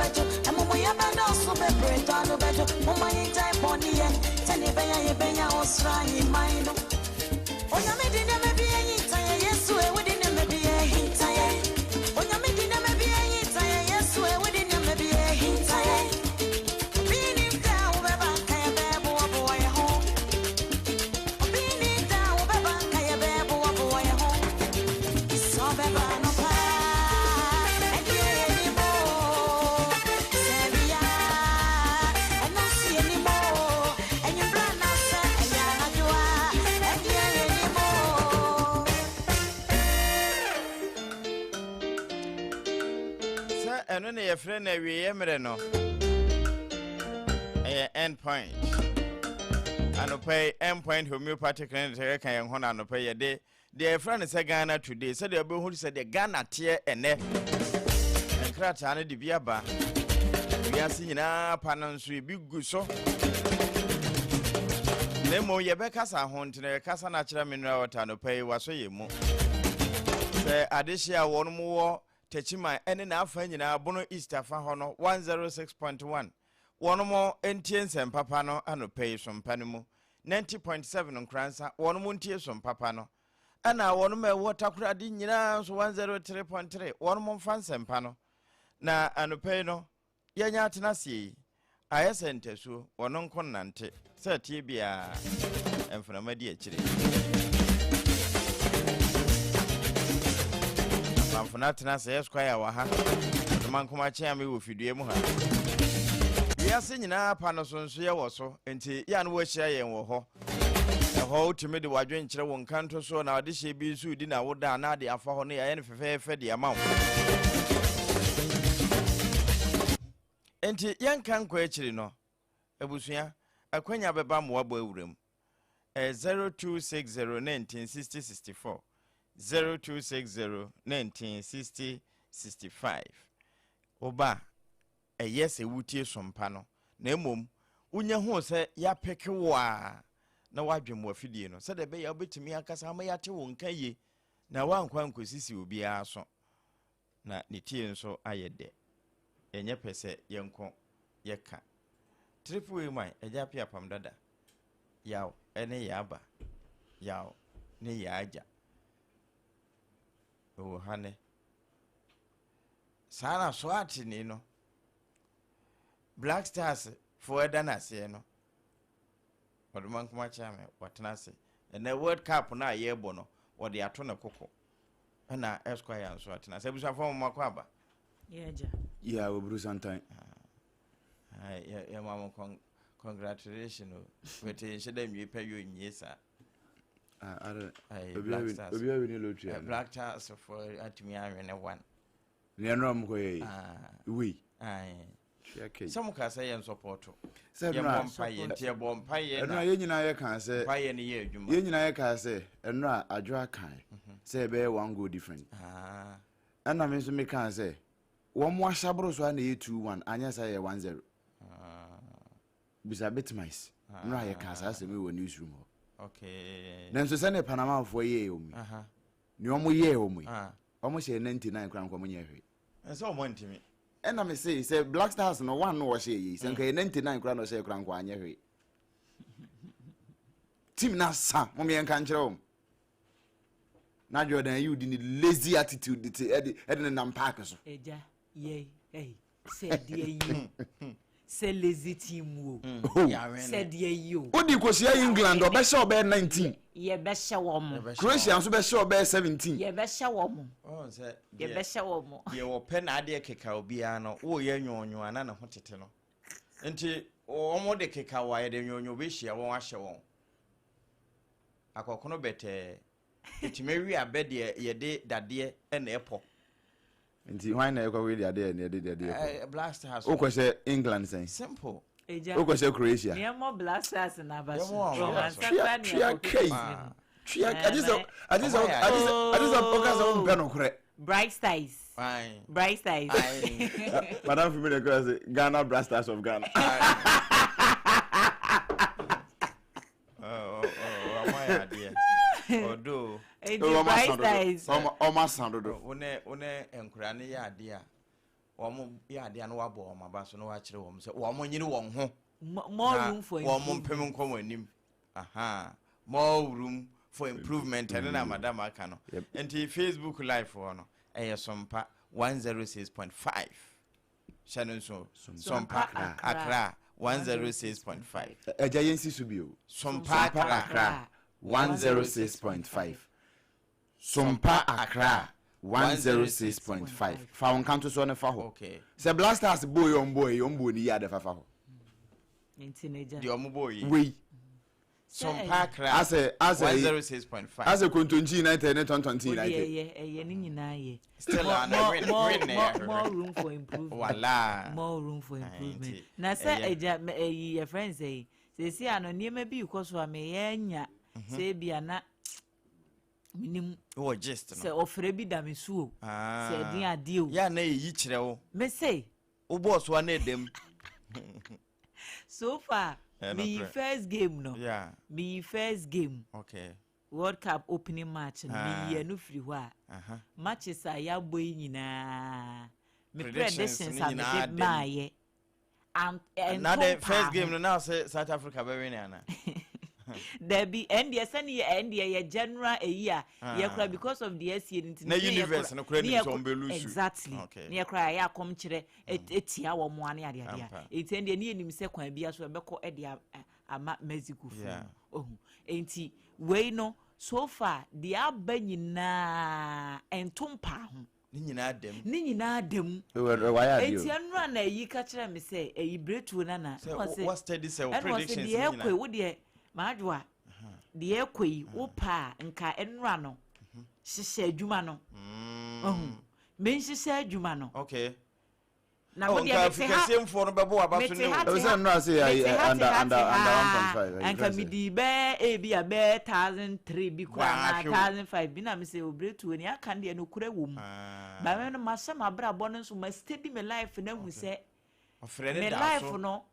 bɛdwo, amumuyɛ bɛdɔɔso bebree, dɔ ano bɛdwo. Momma yɛngyae bɔne yɛ, sɛnea ɛbɛyɛ a yɛbɛnya ɔsoro ahemman no. Onyame de nneɛma bi ahinta yɛn, Yesu e, wode nneɛma bi ahinta yɛn. Onyame de nneɛma bi ahinta yɛn, Yesu e, wode nneɛma bi ahinta yɛn. Obi nnim da a wobɛba nka yɛbɛboaboa yɛn ho. Obi nnim da a wobɛba nka yɛbɛboaboa yɛn ho. Sɛ ɔbɛba anɔpa a, ɛdeɛ yɛnnim o. Sɛ awia a, ɛno nso yɛnnim o. Anwummerɛ anaasɛ ɛyɛ anadwo a, ɛdeɛ yɛnnim o. Sɛ ɛno na yɛfrɛ no awieeɛ mmerɛ no, ɛyɛ end point. Anɔpa yi, End Point Homeopathic Clinic ka yɛn ho na anɔpa yi yɛde Deɛ yɛfrɛ no sɛ Ghana Today, sɛdeɛ wobɛhu sɛdeɛ Ghana teɛ ɛnɛ. Nkrataa no de bi aba. Wiase nyinaa pa no nso ebi gu so. Na mmom yɛbɛkasa ho nti na yɛkasa no akyerɛ mineral water anɔpa yi wasɔ yɛn mu. Sɛ adehye a wɔn wɔ Techiman ne n'afa nyinaa Bono East afa hɔ no 106.1 wɔn ntie nsɛm papa no anɔpa yi sompa no mu 90.7 Nkoransa wɔn ntie som papa no ɛna wɔn a ɛwɔ Takoradi nyinaa nso 103.3 wɔn mfa nsɛmpa no na anɔpa yi no yɛnya atena aseɛ yi ayɛ sɛ ntasuo wɔn nko nnante sɛ ɛteɛ biara mframa di akyire Apamfo no atena ase Esquire wɔ ha Ɔdomankoma Kyeame wɔ fidua mu ha wiase nyinaa pa no so nso yɛwɔ so Enti, yɛ a na woahyia yɛn wɔ hɔ. Ɛhɔ wotumi de w'adwenkyerɛ, wo nkanto soɔ na adehyeɛ bi nso redi na woda anaa de afa hɔ no yɛayɛ no fɛfɛɛfɛ de ama wo. Enti yɛnka nkɔ akyiri no, abusua, akwanya bɛba ma woabɔ awura mu. Ɛyɛ 0260 19 60 64, 0260 19 60 65. Woba a, ɛyɛ sɛ wutie som pa no, na mmom wunya hu sɛ yɛapeke wo a na woadwem w'afidie no sɛdeɛ ɛbɛyɛ a wobɛtumi akasa ama yɛate wo nka yie na woankɔ ankɔsisi obiara aso na ne tie nso ayɛ dɛ. Yɛnyɛ pɛ sɛ yɛnko yɛka. Triple A man, Agya Appiah Apam Dada, Yaw ne Yaaba, Yaw ne Yaagya. Ɛwɔ ha nɛ. Saa na Swatini no, Black Stars foɔ ɛda no aseɛ no, Ɔdoma Nkrumah Kyeame watena ase. Ɛnɛ World Cup no a yɛrebɔ no, wɔde ato ne koko. Ɛna Esquire nso atena ase. Abusuafoɔ mo makɔ aba. Yɛagya. Yeah, wɔburu santan. Ah, yɛ ma mo congratulation o. Wete nhyɛ dɛ nwie pɛ yɛ nwie saa. Ah, Black Stars. Obi awi ne lottery. Eh, Black Stars foɔ atumi awene one. Nea nnora mo kɔyɛ yi. Wei. Sɛ mo kaa sɛ yɛn sɔpɔto. Yɛn bɔ mpa yɛ nti yɛ bɔ mpa yɛ na. Ɛnora yɛn nyinaa yɛ kaa sɛ. Mpa yɛ no yɛ adwuma. Yɛn nyinaa yɛ kaa sɛ ɛnora adwo akan mhm. sɛ ɛbɛyɛ one goal different. Ɛna mi nso mi kaa sɛ wɔn mo ahyaboro so a na ɛyɛ 2-1 anyɛ sɛ yɛ 1-0. Bisa Bitmice nnora yɛ kaa saa asɛm yi wɔ newsroom hɔ. Nanso sɛdeɛ Panamafoɔ yɛɛ wɔn yi. Nea wɔn yɛɛ wɔn yi. Ɔmo hyɛɛ 99 koraa nka ɔmo nyɛɛ hwee. Ɛsɛ ɔmo antimi. Ɛna me se sɛ Black Stars no one no ɔhyɛɛ yei sɛ nka yɛ 99 koraa na ɔhyɛɛ koraa nka anyɛ hwee. Team na sa mo yɛn nka nkyerɛ wɔn. Na Jordan Ayew di ne lazy attitude de te ɛde ɛde ne nam park so. Ɛgya yɛ ɛyi. Sɛ deɛ yi o sɛ lazy team o mm. sɛ deɛ yi o. Wodi kɔhyia England ɔbɛhyɛ ɔbɛyɛ 19. Yɛbɛhyɛ wɔn mo. Croatia nso bɛhyɛ ɔbɛyɛ 17. Yɛbɛhyɛ wɔn mo. Yɛbɛhyɛ wɔn mo. Deɛ wɔpɛ na adeɛ keka obiara no woyɛ nwonwo ana ne ho tete no nti wɔn de keka wɔ ayɛ de nwonwo bɛhyia wɔn ahyɛ wɔn akɔkono bɛtɛɛ ɛtumi wi abɛ deɛ yɛde dadeɛ na ɛpɔ. Nti hwan na ɛkɔ wei de adeɛ na ɛde dadeɛ kɔ? Eh, Black Stars. Wokɔ sɛ England sɛn? Simple. Eja. Wokɔ sɛ Croatia? Nea ɛmɔ Black Stars na aba so. Twia twia kai. Twia agye sɛ agye sɛ agye sɛ agye sɛ ɔka sɛ ɔmpɛ no korɛ. Bright Stars. Bright Stars. Madam Fumi na ɛkura sɛ Ghana Black Stars of Ghana. Ɔmo ayɛ adeɛ. Ɔdo. Eti Bright Stars. Ɔmo asa dodo. Wo ne wo ne nkura ne yɛ adeɛ a. Wɔn yɛ adeɛ a na wabɔ wɔn aba so na wakyerɛ wɔn sɛ wɔn nyere wɔn ho. More room for improvement. Wɔn mpem nkɔ wɔn anim. Aha. More room for improvement ɛne na madam aka no. Nti Facebook live hɔ no ɛyɛ Sompa 106.5. Hyɛ no nso. Sompa Accra 106.5. Ɛgya yɛn si so bio. Sompa Accra 106.5. Sompa Accra 106.5 fa wo nkantosoɔ no fa hɔ. Okay. Sɛ Black Stars bɔɔ yi ɔmo bɔɔ yi ɔmo bɔɔ ni yi adɛ fa fa hɔ. Nti na gya. Deɛ ɔmo bɔɔ yi. Wei. Sompa Accra Asɛ asɛ 106.5. asɛ Kontonkyi United ne Tontonti Wode United. ɛyɛ ɛyɛ ne nyinaa yɛ. Still More a na win more win na more yɛahwehwɛ. more room for improvement. Wala. More room for Aye, improvement. nti Na sɛ ɛyɛ. ɛgya mɛ ɛyi yɛ friends ɛyi sɛsi ano nneɛma bi kɔ so a meyɛ anya sɛ ebi ana menim Wɔ gist no. sɛ ɔfrɛ bi da me so o Ah. sɛ ɛden adeɛ o. Yɛ a na ɛyi kyerɛ wo. Me se Wobɔɔ so a na ɛdam. so far Ɛyɛ meyi nokorɛ. first game no Yeah. meyi first game Okay. World Cup opening match no Ah. meyi ɛno firi hɔ a Aha. matches a yɛabɔ yi nyinaa me Predictions predictions no a nyinaa mede dam. maayɛ Na ɛnto the first mpaa game ho no na sɛ South Africa bɛwin ana? Dabi, ɛndeɛ sɛne yɛ ɛndeɛ yɛ general ɛyi a yɛkora Ah. because of deɛ asie no nti Na ne yɛ universe kora no koraa ne nim yɛ sɛ ɔmo bɛ lose. Exactly. Okay. Ne yɛ kora yɛ akɔm kyerɛ etia wɔn ano adeade a Ampa. eti ɛndeɛ ne yɛ nim sɛ kwan bi so ɛbɛkɔ ɛde ama Mexico fo no ohu. Enti wei no so far deɛ aba nyinaa ɛnto mpaa ho. Ne nyinaa dam. Ne nyinaa dam. Wayɛ adeɛ Enti o. ɛnora na ayi ka kyerɛ me sɛ ayi bretuo no na Sɛ ɛna ɔse wa steady sɛ wo ɛna ɔse predictions deɛ ne ɛkɔ yi nyinaa. wo deɛ madwoa deɛ ɛkɔ yi wo pa a nka ɛnora no hyehyɛ adwuma no. Ɔhu menhyehyɛ adwuma no. Okay. Na Oh, wo deɛ nka mete ha afikasɛmfoɔ no bɛbɔ waba so mete ne ha o. te Ɛwɔ sɛ ha nnora se mete ayi ha te under ha te under under ha 1.5 ayi anka fɛn sɛ. medi bɛɛ ebi a bɛɛ 1,003 bi koraa Waa na hwɛ o. 1,005 bi na mesɛ obretuo ni aka deɛ no korɛ wɔ mu. Ah. Bame no mahyɛ m'abrabɔ no nso ma steady me life na hu sɛ Ɔfrɛ ne me da life so. no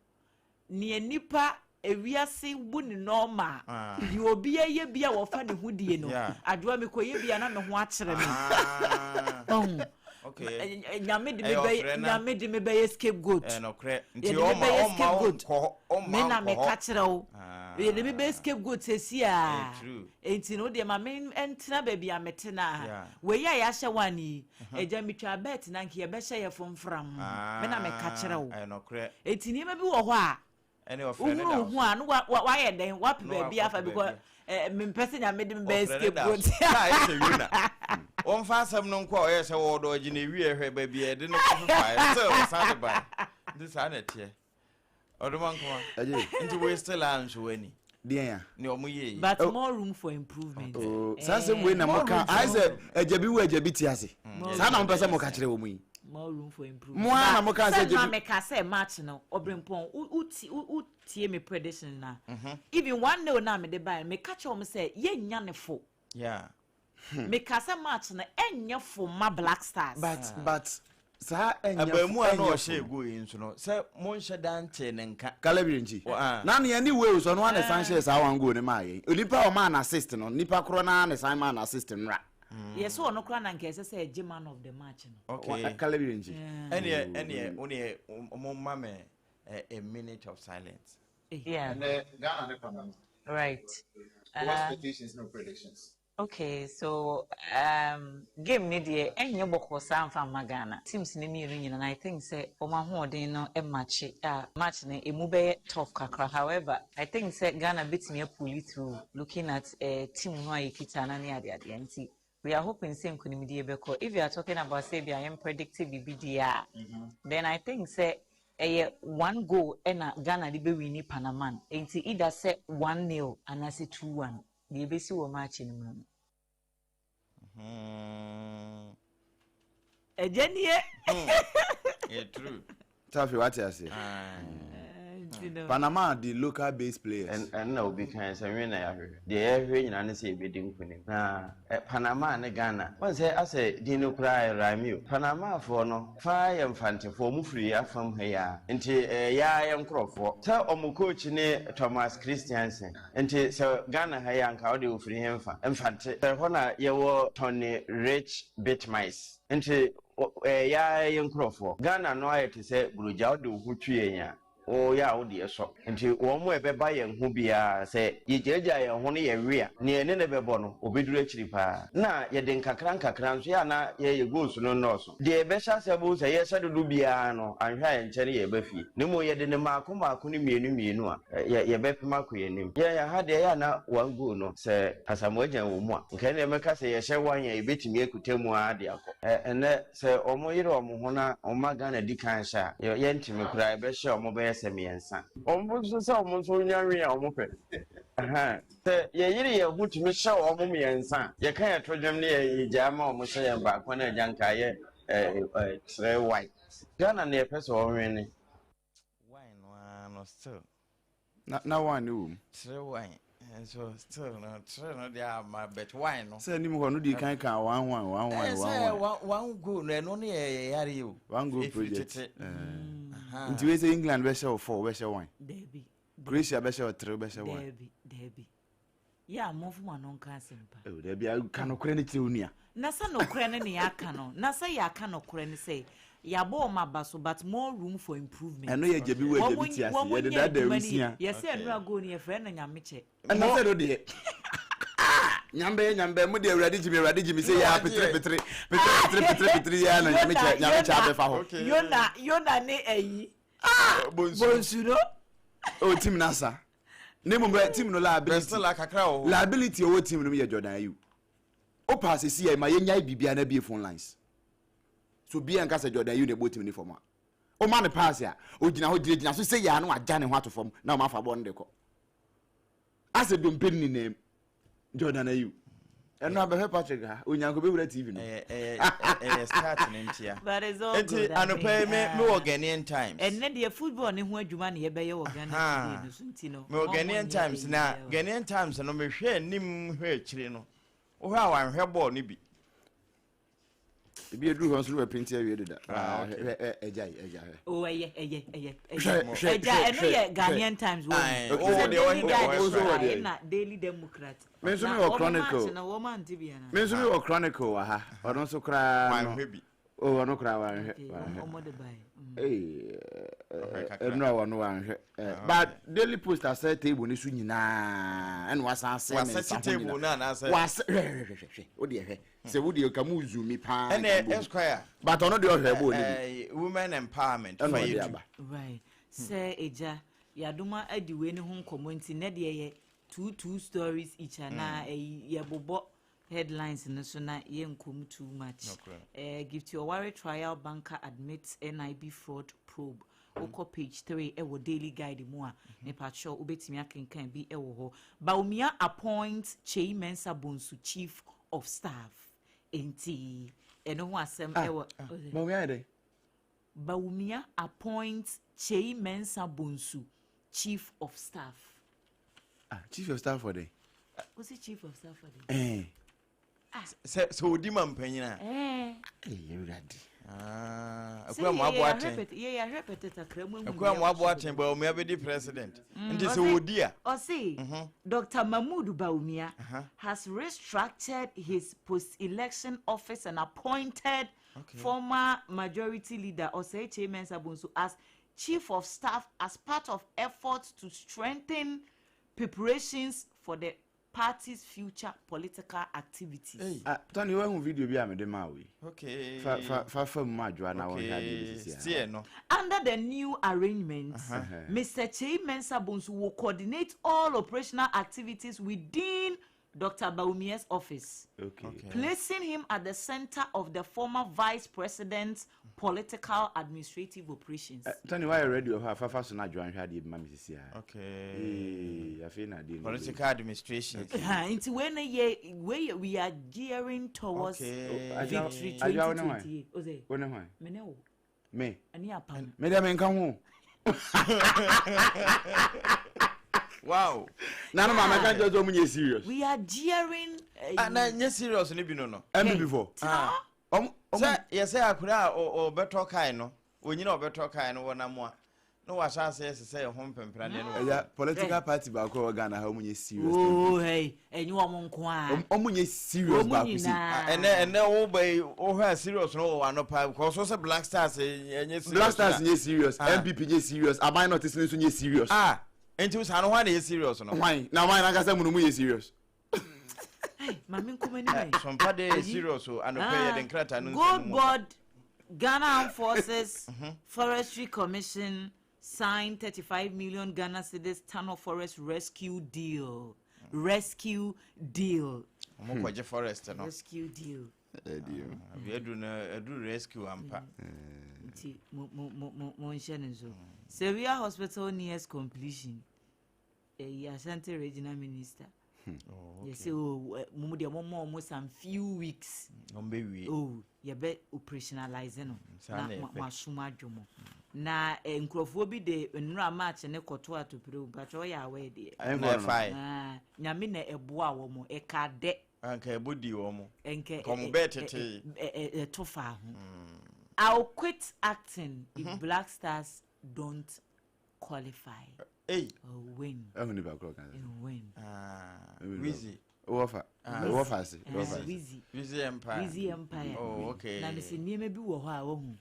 nea nipa ewiase bu ne normal Ah. deɛ obi ayɛ bi a wɔfa ne ho die no Yeah. adwoa mekɔyɛ bi a na me ho akyerɛ me. Ah. Ɔhu. Okay. Nyame de me Ɛyɛ bɛyɛ ɔfrɛ na. nyame de me bɛyɛ scapegoat. Ɛyɛ nokorɛ. Nti Yɛde me ɔma bɛyɛ ɔma scapegoat. ɔnkɔ ɔma Me na nkɔ meka hɔ. kyerɛ wo. Ah. Yɛde me bɛyɛ scapegoat sɛsi a. Ɛyɛ true. Enti no deɛ ma me ntena baabi a mete na. Yeah. Wei a yɛahyɛ one yi. Agya metwa bet na nka yɛbɛhyɛ yɛ fomfram. Me na meka kyerɛ wo. Ɛyɛ nokorɛ. Enti nneɛma bi wɔ hɔ a Ɛne ɔfrɛ ne wohunu da ho so. a no wayɛ dɛn wapɛ No baabi wakɔ afa because baabi. mempɛ sɛ nyame de me bɛyɛ Ɔfrɛ ne da scapegoat. so. Saa ayɛ sɛ Yona. Wɔmfa asɛm no nkɔ a ɔyɛ sɛ wɔdɔ ɔgye na ewie hwɛ baabi a yɛde no kɔ fefaeɛ still ɔsan de bae. Nti saa na ɛteɛ. Ɔdoma nkoma. Agye. Nti wei still a nso w'ani. Deɛn ya? Ne ɔmo yɛ yi. But Oh. more room for improvement. Oh, saa asɛm wei na More moka room for ayɛ sɛ agya bi wo agya bi te ase. Saa na mopɛ sɛ moka kyerɛ wɔ mu yi. More room for improvement. Mo ara na moka sɛ Sɛ na gye bi- meka sɛ match no ɔbrempɔn wotie me prediction na even 1-0 na mede bae meka kyerɛ wɔn sɛ yɛnnya ne fo. Yeah. Meka sɛ match no ɛnyɛ fo ma Black Stars. But saa ɛnyɛ Abaamu a na ɛnyɛ ɔhyɛ fo. egu yi nso no sɛ monhyɛ dante ne nka. Caleb Yirenkyi. Wɔ- ah. Na nea ne Wales ɔno ana san hyɛ saa one goal ne maa yɛn. Onipa a ɔmaa no assist no nipa korɔ naa ne san maa no assist nra. Yɛ sɛ ɔno koraa na nka ɛsɛ sɛ ɛgye man of the match no. Okay. Caleb Yirenkyi. Ɛneɛ ɛneɛ wo neɛ mo ma me a minute of silence. Yeah. And Ghana ne Panama. Right. What expectations, no predictions. Okay, so game ni deɛ ɛnyɛ bɔkɔ saa nfa mma Ghana. Teams ne mmienu nyinaa, I think sɛ wɔn ahoɔden no match a match no emu bɛyɛ tough kakra. However, I think sɛ Ghana betumi apull through looking at team no a yɛkita na ne adeadeɛ nti we are hoping sɛ nkonimdie bɛkɔ. If you are talking about sɛ bi a yɛn predict biribi deɛ a, then I think sɛ ɛyɛ one goal ɛna Ghana de bɛwin Panama. Nti either sɛ 1-0 anaasɛ 2-1 deɛ ebesi wɔ match no mu no. Ɛgya nie. Yeah, true. Tafi wate ase. Nti no. Panama the local based players. Ɛno na obi kan sɛ nwe na yɛahwehwɛ. Deɛ yɛhwehwɛ nyinaa ne sɛ yɛbɛdi nkonim. Na Panama ne Ghana. Wɔn sɛ asɛ din no koraa ɛrhyme o. Panamafoɔ no fa yɛ mfantefoɔ ɔmo firi afam ha yi a. Nti yɛa yɛ nkorɔfoɔ. Sɛ ɔmo coach ne Thomas Christiansen. Nti sɛ Ghana ha yi a nka ɔde ofiri he mfa. Mfante. Ɛhɔ na yɛwɔ Tony Rich Bitmice. Nti Ɛyɛ ara yɛn nkurɔfoɔ. Ghana no ayɛ te sɛ burogya, wode wo ho twi yɛn a, woyɛ a wo deɛ sɔ. Nti wɔn a ɛbɛba yɛn ho biara, sɛ yɛgyaagyaa yɛn ho na yɛwe a, nea yɛne no bɛbɔ no, ɔbɛduru akyiri pa ara. Na yɛde nkakra nkakra nso, yɛ a na yɛyɛ goals no nnɔɔso. Deɛ yɛbɛhyɛ aseɛ abɛhu sɛ yɛhyɛ dodo biara no, anhwɛ a ɛnkyɛ no yɛreba fie. Na mmom yɛde no mmaako mmaako ne mmienu mmienu a, yɛ yɛbɛpem akɔ yɛn anim. Yɛn ha deɛ ɛyɛ a na one goal no, sɛ Asamoah Gyan wɔ mu a, nka ɛnneɛ mɛka sɛ yɛhyɛ one a yɛbɛtumi akuta mu ara de akɔ. Ɛ ɛnnɛ sɛ wɔyere wɔn ho na wɔma Ghana di kan hyɛ a, yɛ yɛntumi koraa, yɛbɛhyɛ wɔn bɛyɛ sɛ mmiɛnsa. Wɔn nso sɛ wɔn nso nya win a wɔpɛ. Ɛhɛn. Sɛ yɛyere yɛn ho tumi hyɛ wɔn mmiɛnsa a, yɛka yɛn to dwom ne yɛgyaa ma wɔn hyɛ yɛn baako na agya nka ayɛ ɛ ɛ 3-1. Ghana na yɛpɛ sɛ wɔwene. Wine no ara no still. Na na wine no wɔ mu. 3-1 nso still no three no deɛ ama but wine no. Sɛ anim hɔ no di kan kan one one one one one one. Sɛ one goal no ɛno no yɛ yare o. One goal project. Efiri tete. Nti wei sɛ England bɛhyɛ wo four bɛhyɛ one. Dabi. Croatia bɛhyɛ wo three bɛhyɛ one. Dabi dabi. Yɛ a momfa mo ano nka asɛmpa. Oh, dabi a ka nokorɛ no kyerɛ wo nua. Na sɛ nokorɛ no ne yɛaka no, na sɛ yɛaka nokorɛ no sɛ yɛabɔ wɔn aba so but more room for improvement. Ɛno yɛ gyabi wɔ agyabi ti ase, yɛde daadaa wusia. Yɛsɛ ɛnura goal no yɛfrɛ no nyamekyɛ. Ɛna sɛ no deɛ. Nyambɛyɛ nyambɛyɛ mo deɛ awurade gyimi awurade gyimi sɛ yɛ petere petere petere petere petere petere yɛ na nyamekyɛ nyamekyɛ abɛfa hɔ. Yona Yona ne ayi. Ah! Bonsu no. O team no asa. Na mmom bɛ team no liability. Liability ɔwɔ team no mu yɛ Jordan Ayew. O pass esi yɛ ma yɛnyae biribiara na abie phone lines. So obiara nka sɛ Jordan Ayew na ɛbɔ team no fam a. O ma no pass a, ogyina hɔ gyinagyina so sɛ yɛ a na wagya ne ho ato fam na wɔn afa bɔɔl no de kɔ. Asɛ dompe no nyinaa mu. Jordan Ayew. Ɛno abɛhwɛ Patrick ha. Onyanko bɛwura TV no. Ɛyɛ start no ntia. But it's all Nti good. I anɔpa yi mean, me me wɔ Ghanaian Times. Ɛnnɛ deɛ football ne ho adwuma na yɛbɛyɛ wɔ Ghana Today no so nti no. Me wɔ mo Ghanaian nyɛ Times na eyi Ghanaian Times no mehwɛ anim hwɛ akyire no. Wohwɛ a wanhwɛ bɔɔl no bi. Ebi eduru hɔ nso na waprinti awie deda. Ah, okay. Hwɛ ɛ ɛgya yi ɛgya hwɛ. O ɛyɛ ɛyɛ ɛyɛ Hwɛ ɛyɛ. hwɛ Ɛgya hwɛ ɛno hwɛ yɛ hwɛ. Ghanaian Times wɔ Aye, mu. oh, Sɛ deɛ Daily wɔn Guide deɛ Wo nso wɔ koraa deɛ. ɛna Daily Democrat. Me nso Na mi wɔ wɔn Chronicle. match no wɔn ante bi ana. Me nso mi wɔ Chronicle wɔ ha. Ɔno nso koraa no. Wanhwɛ bi. O ɔno koraa wanhwɛ Okay, wanhwɛ. wɔn de bae. Ee Ɔhwɛ kakra. ɛnu a wɔn wanhwɛ. Ah, But Daily Post asɛ table ne so nyinaa ɛna wasan asɛ ne Wasɛte nsa ho table nyinaa. no anaasɛ Wasɛ hwɛ hwɛ hwɛ hwɛ hwɛ o deɛ hwɛ sɛ wo deɛ ka mu zoom mi paa. ɛnɛ nka mbɔ mu. Esquire But ɔno deɛ ɔhwɛ bɔɔl ne bi eh, women empowerment ɛna fa ɔde yɛ tu. aba. Right. Sɛ egya yadoma adi wei ne ho nkɔmɔ nti nɛ deɛ yɛ two two stories each anaa ɛyi yɛbobɔ headlines no so na yɛnkɔ mu too much. Nokorɛ. Gifty Oware trial banker admits NIB fraud probe. Wokɔ page 3 ɛwɔ Daily Guide mu a, mepakyɛw wobɛtumi akenkan bi ɛwɔ hɔ. Bawumia appoints Kyei Mensah Bonsu chief of staff. Enti ɛno ho asɛm ɛwɔ. Bawumia yɛ dɛ. Bawumia appoints Kyei Mensah Bonsu chief of staff. Ah, chief of staff for the. Wosi chief of staff for the. Eh. Sɛ sɛ odi ma mpanyin a. Eh. Ee Awurade. Ah, Sɛ akua mu yɛyɛ aboa ahwɛ ten. pɛtɛ yɛyɛ ahwɛ pɛtɛ takra mu ehu Akua deɛ mu aboa ɛkɔ so ten dodo. Bawumia bɛdi president. Nti sɛ Ɔse odi a. ɔse Dr. Mahmood Bawumia has restructured his post-election office and appointed former majority leader Osei Kyei Mensah Bonsu as chief of staff as part of efforts to strengthen preparations for the party's future political activities. Ah, Tony, wahu video bi a mede maa wo yi. Okay. Fa fa fa fa mu ma adwoa na wɔnhwɛ adeɛ bi sisi Steer no. Under the new arrangement, Mr. Kyei Mensah Bonsu will coordinate all operational activities within Dr. Bawumia's office, Okay. Okay. placing him at the center of the former vice president's political administrative operations. Tony, wayɛ ready wɔ hɔ a fafa so na adwoa nhwɛ adeɛ bi ma me sisi a. Okay. Ee, afei na adeɛ no. Political administration. Ha, nti wei no yɛ wei yɛ we are gearing towards Okay. Adwoa- victory Adwoa, wo ne hwan? 2028. Ose, Wo ne hwan? me ne wo Me. ɛne apam. Me deɛ menka ho. Wow. Na no maame ka kyerɛ sɛ ɔmo nyɛ serious. We are gearing. Ah, na nyɛ serious no bi no no. MPP fo. Tena hɔ. Ɔmo ɔmo Sɛ yɛsɛ akora a ɔbɛtɔ kae no, onyina ɔbɛtɔ kae no wɔnam a. Na wahyɛ aseɛ sesɛ ɛho mpempraneɛ no wɔ Ɛyɛ fam. political party baako a ɛwɔ Ghana ha wɔn nyɛ serious. Oh hey, ɛnyɛ wɔn nko a. Wɔn nyɛ serious Wɔn baako si. nyinaa. Ɛnɛ ɛnɛ wo ba yi wohwɛ a serious no wɔ w'ano paa because wo sɛ Black Stars ɛnyɛ serious. Black Stars nyɛ serious, Ah. NPP nyɛ serious, aban na ɔte so no nso nyɛ serious. Ah, nti saa no hwan na ɛyɛ serious no? Hwan? Na hwan n'ankasa mu no mu yɛ serious? Hey, maame nkɔmɔ anim ɛ. Sompa de yɛ serious o anɔpɛ yɛde nkrataa no nsɛm Gold mu. Board, Ghana Armed Forces, Forestry Commission signed 35 million Ghana cedis Tano Forest rescue deal. Rescue deal. Ɔmo kɔgye forest no. Rescue deal. Aduru no aduru rescue ampa. Nti mo mo mo mo mo nhyɛ ne nso. Sewia Hospital nears completion. Ɛyi Ashanti Regional Minister. Oh, Yɛsɛ o mo mu deɛ mo mɔ ɔmo some few weeks. Ɔmo bɛ wie. Oh yɛbɛ operationalize no. Saa Na na mo yɛpɛ. mo asom adwo mo. Na nkurɔfoɔ bi de nnura match ne kɔto atopere o mpakyɛ ɔyɛ awɛ deɛ. Na ɛfae. Ah, nyame na ɛboa wɔn ɛka dɛ. Anka ɛbɔ di wɔn. Ɛnkɛ Nka wɔn bɛɛ tete. ɛto fa ho. I'll quit acting if Black Stars don't qualify. Hey. Or win. Ɛhu nipa korɔ kan. And win. Ah, Ɛhu nipa Wizzy. Wɔ fa. Ah. Wɔ fa ase. Wɔ fa ase. Wizzy. Wizzy Empire. Wizzy Empire. Oh, okay. Na mesi nneɛma bi wɔ hɔ a wɔhu.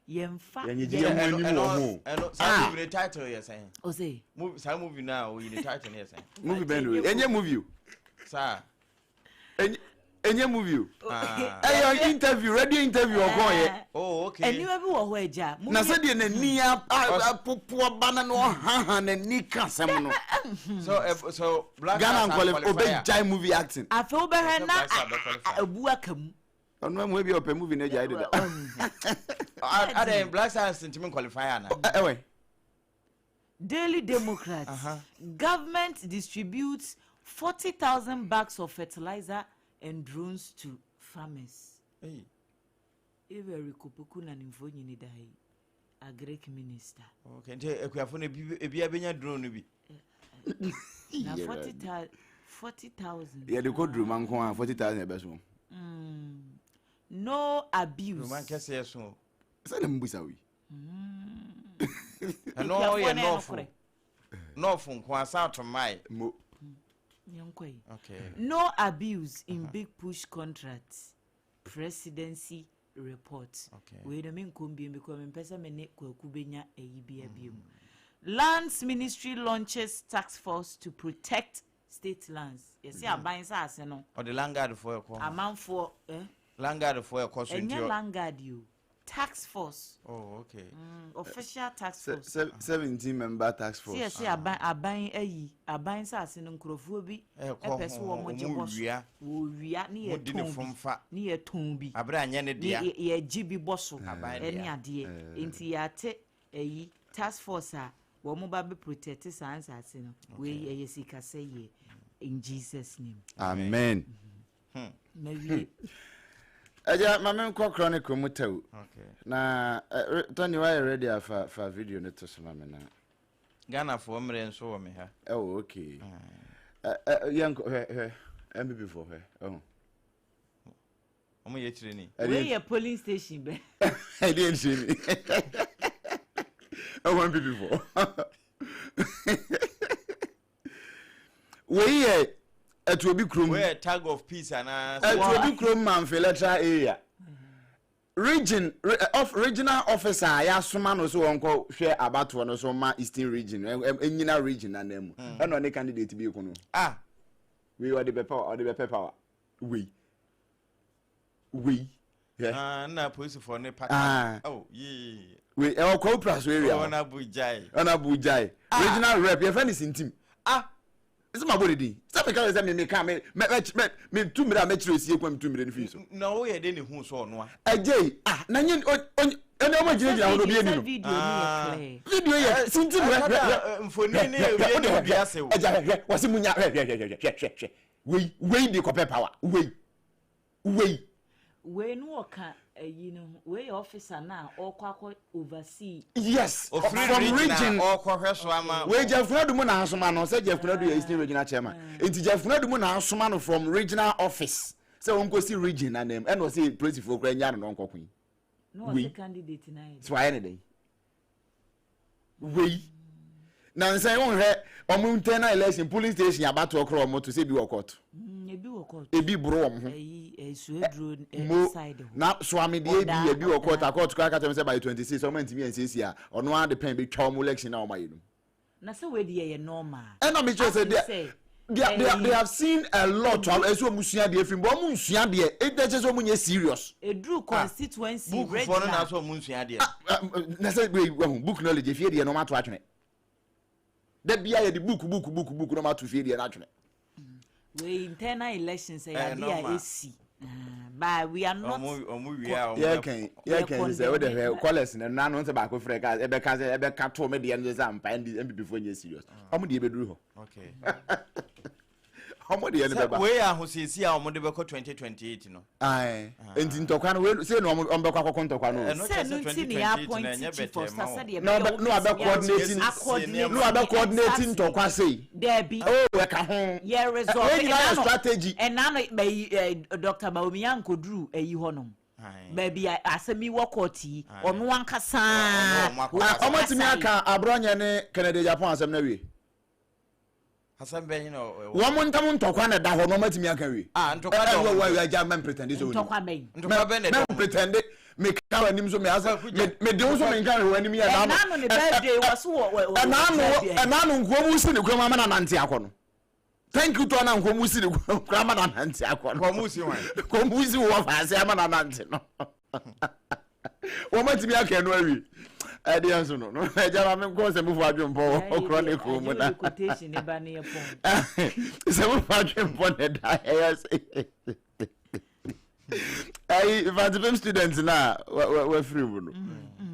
Yɛmfa. Yɛnyɛ gye yɛn ho anim wɔ ho. Ɛno saa Ah. movie ne title yɛ sɛn? Ose. Movie saa movie na oyi ne title ne yɛ sɛn? Movie bɛn do. Ɛnyɛ movie o. Saa. Ɛnyɛ movie o. Ah. Ɛyɛ interview, radio interview ɔkɔɔ yɛ. Oh, okay. Nneɛma bi wɔ hɔ agya. Na sɛdeɛ n'ani apopo aba na na ɔhaha n'ani ka asɛm no. So, so Black Ghana Stars nkwalɛ qualify a- obɛgyae movie acting. Afei wobɛhwɛ na Black Stars bɛ qualify. abu aka mu. Ɔno amu ebi ɔpɛ movie no agyae deda. Adɛn Black Stars ntumi qualify ana? Ɛwɛ. Daily Democrat. Government distributes 40,000 bags of fertilizer and drones to farmers. Hey. Eric Opoku na ne mfonini da yi. Agric minister. Okay, nti akuafo no ebi ebi abenya drone no bi. Na 40,000. Yɛde kɔ duruma nko a 40,000 ɛbɛso. No abuse. Duruma nkɛseɛ so. Sɛ na mbusa wi. Ɛno yɛ nɔɔfo. Nɔɔfo nko a South Mai. Mo. Yɛnkɔ yi. Okay. No abuse in big push contracts. Presidency report. Okay. Wei no menkɔ mbiem because mempɛ sɛ me ne Kwaku benya ayi bia biom. Lands Ministry launches task force to protect state lands. Yɛsɛ aban saase no. Ɔde landguard foɔ ɛkɔ. Amanfoɔ eh? Landguard foɔ ɛkɔ so nti. Ɛnyɛ landguard yi o. Task force. Oh, okay. Official task force. 17 member task force. Si yɛsɛ aban aban ayi aban saase no nkurɔfoɔ bi Ɛkɔ ɛpɛ so ho, wɔn gye ɔmo bɔ so. wia. Wɔwia ne Mo yɛ di ne tɔn bi. fomfa. Ne yɛ tɔn bi. Abere anyɛ ne Ne dea. yɛ gye bi bɔ so. Aban Ɛne dea. adeɛ. Nti yɛate ayi task force a wɔn ba bɛ protect saa nsaase no. Wei ɛyɛ sikasɛ yie. In Jesus name. Amen. Mawie. Ɛgya maame nkɔ Chronicle mu tɛw. Okay. Na Tony wayɛ ready a fa fa video no to so ma me na. Ghana foɔ mmerɛ nso wɔ me ha. Oh, okay. Yɛnkɔ hwɛ hwɛ MPP foɔ hwɛ. Oh. Ɔmo yɛ kyerɛ ni. Wei yɛ polling station bɛ. Ɛdeɛ nkyerɛ ni. Ɛwɔ MPP foɔ. Wei yɛ Ɛtuobi kurom. Wei yɛ tag of peace anaa. Ɛtuobi kurom Mamfe electoral area. Region of regional officer a yɛasoma no so wɔnkɔ hwɛ abatoɔ no so ma Eastern region ɛnyina region anan mu. Ɛna ɔne candidate bi ko no. Ah. Wei ɔde bɛ power ɔde bɛ pɛ power. Wei. Wei. Ah, na polisifoɔ ne pata. Ah. Oh, yee. Wei ɛwɔ Kwawu Praso area. Ɔna bu gyae. Ɔna bu gyae. Regional rep yɛfrɛ no Sintim. Ah. Sɛ ma bɔ ne din. Sɛ meka sɛ me meka me me me me tu mmiri a mɛkyerɛ osie kwan tu mmiri no fii so. Na woyɛ de ne hu so ɔnoa. Ɛgye ah na nye ɛne ɔmo gyinagyina hɔ no obi ani no. Video no yɛ clear. Video yɛ Sintim hwɛ hwɛ hwɛ. Mfoni ne obi ani obi ase o. Ɛgya hwɛ hwɛ wɔsi mu nya hwɛ hwɛ hwɛ hwɛ hwɛ hwɛ wei wei de kɔpɛ power wei wei. Wei no ɔka ayi no ho wei yɛ officer na ɔkɔ akɔ oversee. Yes, Ofiri from region. ɔkɔhwɛ so ama. Wei Jeff Konadu mu na asoma no sɛ Jeff Konadu yɛ Eastern regional chairman nti Jeff Konadu mu na asoma no from regional office sɛ wɔnkɔsi region anam ɛna ɔsɛ polisifoɔ kora nya no na ɔnkɔko yi. Na ɔsɛ candidate na yɛ. So ayɛ ne dɛn? Wei nansa yi wonhwɛ ɔmo internal election polling station abatoɔ korɔ ɔmo to sɛ ebi wɔ court. Mm, ebi wɔ court. Ebi boro wɔn ho. Ɛyi ɛsuaduro Mo side hɔ. na soame deɛ ebi ebi wɔ court Ɔdaa. a court koraa ka kyerɛ me sɛ by 26 ɔmo antumi ansiesie a ɔno ara de pɛn betwa ɔmo election na ɔmo ayɛ no mu. Na sɛ wei deɛ yɛ normal. Ɛna me kyerɛ sɛ Afei they sɛ they they, ɛyi they have seen a lot a ɛsɛ ɔmo sua deɛ firi mu but ɔmo nsua deɛ ɛnti ɛkyɛ sɛ ɔmo nyɛ serious. Eduru constituency Book foɔ no na regional. sɛ ɔmo nsua deɛ. Ah, ah, na sɛ wei wahu book knowledge efie deɛ na ɔmo ato atwene. Da bia yɛde book book book book na ɔmo ato fie deɛ no atwene. Wei internal elections ɛyɛ Ɛyɛ adeɛ a normal. esi. Ah, but we are not. Ɔmo ɔmo wie a ɔmo Yɛkɛn Yɛ yɛkɛn sɛ wode condemn hwɛ callers no nano sɛ baako frɛ ka ɛbɛka sɛ ɛbɛka to me deɛ no sɛ ampa NPP foɔ nyɛ serious. Ɔmo deɛ bɛduru hɔ. Okay. Ɔmo deɛ no Sɛ bɛba. wei yɛ ahosiesie a ɔmo de bɛkɔ 2028 no. Ae. Enti ntɔkwa no wei sei na ɔmo ɔmo bɛkɔ akɔkɔ ntɔkwa no o. Ɛno Sɛ kyerɛ no sɛ nti ne 2028 yɛ no appoint ɛnyɛ chief of bɛtɛɛ ma staff wɔn. sɛdeɛ Na ɛbɛyɛ ɔbɛ na wabɛ wobɛtumi coordinate akɔɔdinate na wabɛ coordinate exactly. ntɔkwa sei. Daabi. Oh ɛka ho. Yɛ resolve Wei nyinaa yɛ ɛna no strategy. ɛna no bɛyi ɛ Dr. Bawumia nkoduru ɛyi hɔnom. Ae. Baabi a asɛm yi wɔ court yi Ae. ɔno ankasa Ɔno ɔmo akɔ Ah, kasa. ɔmo atumi aka aborɔnyɛ ne Kennedy Agyapong asɛm no awie. Asɛm bɛn na ɛwɔ? Wɔn ntam ntɔkwa na ɛda hɔ na wɔn atumi aka wie. Ah, ntɔkwa da Ɛwɔ wɔn. wɔ agya mɛn pretend sɛ onim. Ntɔkwa bɛn? Ntɔkwa bɛn na ɛda Mɛn wɔn. pretend meka wɔ anim so me asɛ Kwaku gya. me de wo so menka wɔ anim yɛ Ɛna no ne birthday wɔ so wɔ wɔ wɔ ɛnaano wɔ ɛnaano nkurom si ne kurom ama na nante akɔ no. Thank you to na nkurom si ne kurom ama na nante akɔ no. Kɔmu si hwan? Kɔmu si wɔ faase ama na nante no. Wɔn atumi aka ɛno awie. Ɛdeɛ nso no no ɛgya ma me nkɔ sɛ mofo adwempɔ wɔ chronicle mu na. Quotation ne ba ne yɛ pɔn. Sɛ mofo adwempɔ na ɛda ɛyɛ sɛ ɛyi Mfantsipim student na wafiri mu no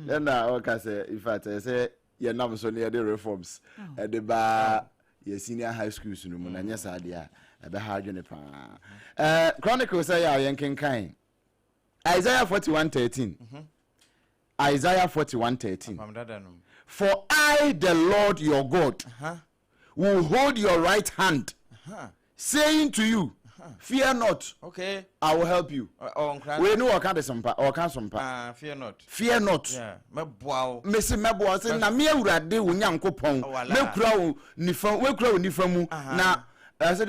ɛna ɔka sɛ in fact ɛyɛ sɛ yɛnam so ne yɛde reforms ɛde ba yɛ senior high schools no mu na nyɛ saa deɛ a ɛbɛha adwene paa. Chronicle sɛ yɛ a yɛnkenkan Isaiah 41:13, Isaiah 41:13. Apam dada no mu. For I, the Lord your God, will hold your right hand, saying to you, fear not, I will help you. Ɔ ɔnkra. Wei ni wɔka de sompa, ɔka sompa. Ah, fear not. Fear not. Yeah, mɛboa wo. Mesi mɛboa sɛ na me Awurade wo Nyankopɔn Wala. mɛkura wo nifa, mɛkura wo nifa mu na ɛsɛ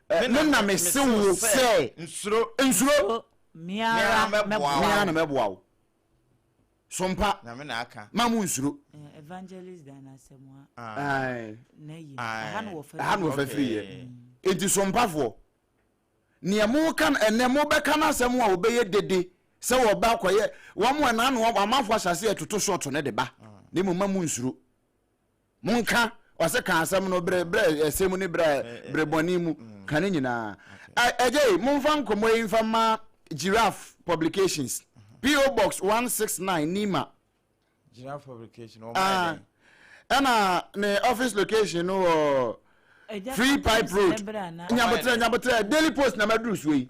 deɛ me na mese wo sɛ nsuro. Nsuro. Miara Miara mɛboa wo. Miara na mɛboa wo. Sompa. Na me na aka. Ma mo nsuro. Evangelist Diana Asamoah. Aye. Na yi. Aye. Aha no wɔ fa. Aha no wɔ fa Okay. firi yɛ. Enti sompafoɔ. Nea mo ka ɛnɛ mo bɛka n'asɛm a wɔbɛyɛ dede sɛ wɔba akɔyɛ wɔn mo ɛna ano wɔn amanfo asase ɛtoto short ne de ba. Na emu ma mo nsuro. Monka ɔsɛ ka asɛm no brɛ brɛ ɛsɛ mu ne brɛ brɛ bɔne mu ka ne nyinaa. Ɛgye yi momfa nkɔmmɔ yi mfa ma Giraffe Publications. PO Box 169 Nima. Giraffe Publication wɔn Ah, ayɛ dɛn? ɛna ne office location no wɔ Ɛgya Free Pipe Road. ne brɛ ana? Nyabotrɛ Nyabotrɛ Daily Post na maduru so yi.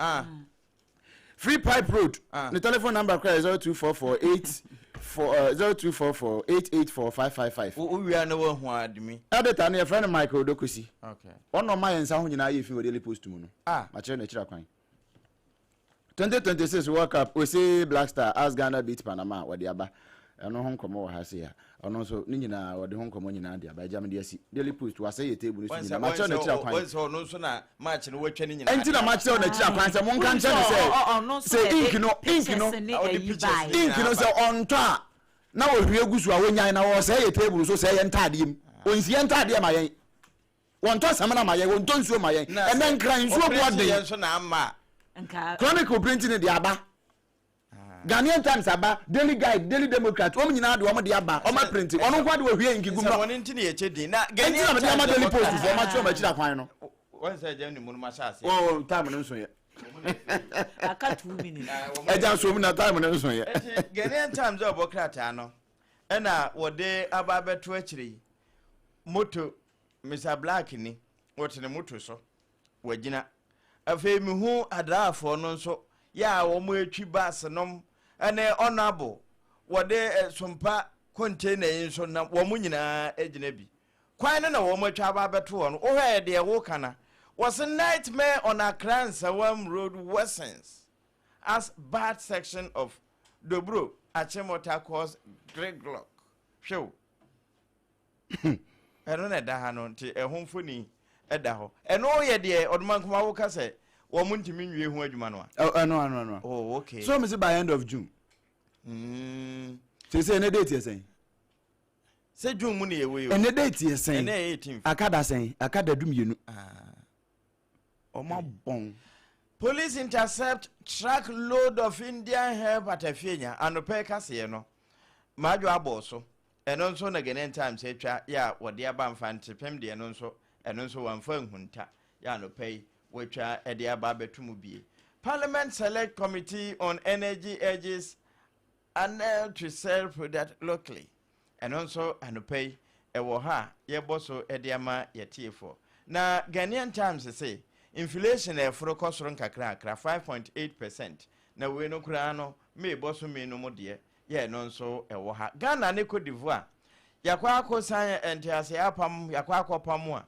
Free Pipe Road. Ne telephone number kora yɛ 0244 84 0244884555. Wo wia na wahu ademi. Editor no yɛfrɛ no Michael Odokosi. Okay. Ɔno ɔma yɛn nsa ho nyinaa yɛ fi wɔ Daily Post mu no. Makyerɛ n'akyiri akwan. 2026 World Cup ose Black Star as Ghana beat Panama wɔde aba. Ɛno ho nkɔmmɔ wɔ ha se a ɔno nso ne nyinaa wɔde ho nkɔmmɔ nyinaa de aba. Agya me de asi Daily Post wasɛ yɛ table no so nyinaa. Makyerɛ n'akyiri akwan. Wɔn sɛ ɔno nso na match no wɔatwa ne nyinaa. Ɛnti na makyerɛ n'akyiri akwan sɛ monka nkyerɛ no sɛ sɛ ink no ink no Ɔde pictures ne ink no nyinaa sɛ ba. ɔntɔ a na wɔhwie gu so a wɔnyan na wɔsɛe yɛ table so sɛ yɛ ntaadeɛ mu. Ɔnsi yɛ ntaadeɛ ma yɛn. Wɔntɔ samina ma yɛn, wɔntɔ nsuo ma yɛn. Na Ɛnɛ sɛ nkran nsuo bu ɔprint ɔden. yɛn nso na ama. Nka Chronicle print ne de aba. Ghanaian Times aba, Daily Guide, Daily Democrat, wɔn nyinaa de wɔn de aba, wɔn aprint. Ɔno nko ade wɔhwie ink gu mu. Sɛ wɔn nti na yɛkyɛ din. Na Nti na mede ama Daily Post fo, wɔn akyerɛ wɔn akyiri akwan no. Wɔn sɛ ɛgya ne mu no ma hyɛ ase. Oh, time no nso yɛ. Aka 2 minutes. Ɛgya nso mu na time no nso yɛ. Eti Ghanaian Times a ɔbɔ krataa no ɛna wɔde aba abɛto akyire yi. Moto Mr Black ni wɔte ne moto so wɔgyina. Afei mihu adraafoɔ no nso yɛ a wɔn atwi bus nom ɛne honourable wɔde sompa container yi nso nam wɔn nyinaa gyina bi. Kwan no na wɔn atwa aba abɛto hɔ no. Wohwɛ deɛ woka na wɔsi nightmare on Accra Nsawam Road worsens as bad section of Dobro Achimota cause gridlock. Hwɛ o. Ɛno na ɛda ha no, nti ɛho mfoni ɛda hɔ. Ɛno yɛ deɛ Ɔdomankoma wo ka sɛ wɔn ntumi nwie ho adwuma no a. Ɛno ano ano. Oh, okay. So mese by end of June. Sɛ sɛ ɛnɛ date yɛ sɛn? Sɛ June mu ne yɛwɔ yi o. Ɛnɛ date yɛ sɛn? Ɛnɛ yɛ 18. Aka da sɛn? Aka da 12. Ah. Ɔmo abɔn. Police intercept truck load of Indian hemp at Afienya. Anɔpɛ kaseɛ no, Madwo abɔɔ so. Ɛno nso na Ghanaian Times atwa yɛ a wɔde aba Mfantepem deɛ no nso, ɛno nso wɔamfa anhunta yɛ anɔpa yi wɔatwa de aba abɛto mu bie. Parliament Select Committee on Energy urges ANEL to sell product locally. Ɛno nso anɔpa yi ɛwɔ ha a yɛbɔ so de ama yɛtiefoɔ. Na Ghanaian Times se inflation ɛforo kɔ soro nkakrakra 5.8%, na wei no koraa no May bɔsome no mu deɛ yɛ ɛno nso ɛwɔ ha. Ghana ne Cote d'Ivoire yɛakɔ akɔ san nteaseɛ apam, yɛakɔ akɔ pam a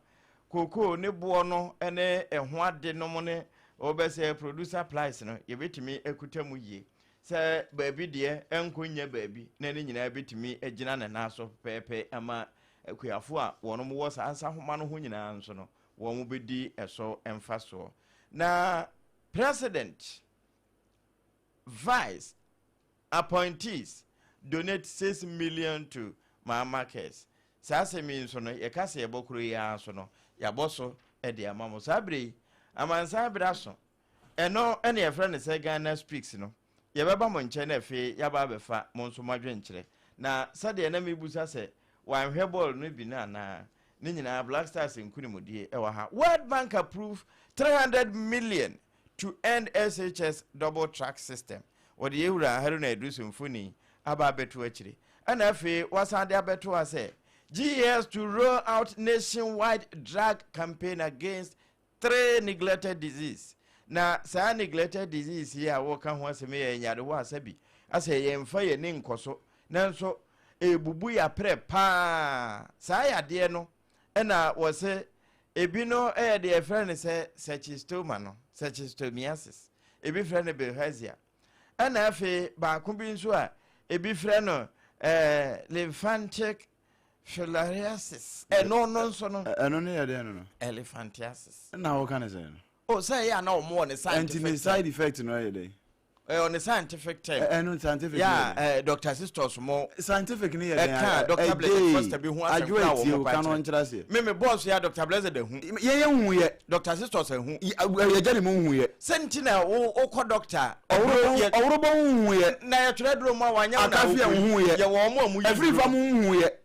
kookoo ne boɔ no ne ɛho ade nom ne wɔbɛsɛ producer price no yɛbɛtumi akuta mu yie sɛ baabi deɛ ɛnkɔ nyɛ baabi na ne nyinaa bɛtumi agyina ne nan so pɛpɛɛpɛ ama akuafoɔ a wɔn wɔ saa nsahoma no ho nyinaa nso no wɔn bɛdi ɛso mfasoɔ. Na President Vice appointees donate 6 million to Mahama Cares. Saa asɛm yi nso no, yɛka sɛ yɛbɔ koro yi ara so no, yɛabɔ so de ama mo. Saa berɛ yi, amansan berɛ aso. Ɛno ɛne yɛfrɛ no sɛ Ghana Speaks no. Yɛbɛba mo nkyɛn na afei yɛaba abɛfa mo nso mo adwenkyerɛ. Na sɛdeɛ na mebusa sɛ wanhwɛ bɔɔl no bi no anaa, ne nyinaa Black Stars nkonimdie ɛwɔ ha. World Bank approve 300 million to end SHS double track system. Wɔde yɛwura Haruna Iddrisu mfoni aba abɛto akyire. Ɛna afei wasan de abɛto ha sɛ GES to roll out nationwide drug campaign against three neglected disease. Na saa neglected disease yi a wɔka ho asɛm yɛ nyarewa asa bi asɛ yɛmfa yɛni nkɔ so, nanso ebubu yɛaprɛ paa. Saa yadeɛ no ɛna wɔsɛ ebi no ɛyɛ deɛ yɛfrɛ no sɛ schistoma no, schistosomiasis, ebi frɛ no bilharzia, ɛna afei baako bi nso a ebi frɛ no lymphatic filariasis. Ɛno no nso no Ɛno ne yɛ dɛn no? Elephantiasis. Na wɔka ne sɛn no? O sɛ ɛyɛ a na wɔn wɔ ne ɛnti scientific ne term. Side effect no yɛ dɛn? Ɛyɛ ne scientific term. Ɛno scientific ya ne yɛ dɛn? Dr. Sisters mo Scientific ne yɛ dɛn? Ɛka Dr. Blessed Foster bi ho asɛm Adwo kora etie wɔn o pa ka no kyerɛ. nkyerɛ aseɛ. Me bɔɔso ya Dr. Blessed ahu. Yɛyɛ hu yɛ. Dr. Sisters ahu. Yɛgya ne mu hu yɛ. Sɛ nti na wo wokɔ doctor Ɔworobɔ ɔworobɔ hu yɛ. Na yɛtwerɛ duro mu a wanyɛ wo na Akafia wokɔ hu yɛ. Yɛwɔ ɔmo a mu yi ɛfiri duro. fa mu hu yɛ.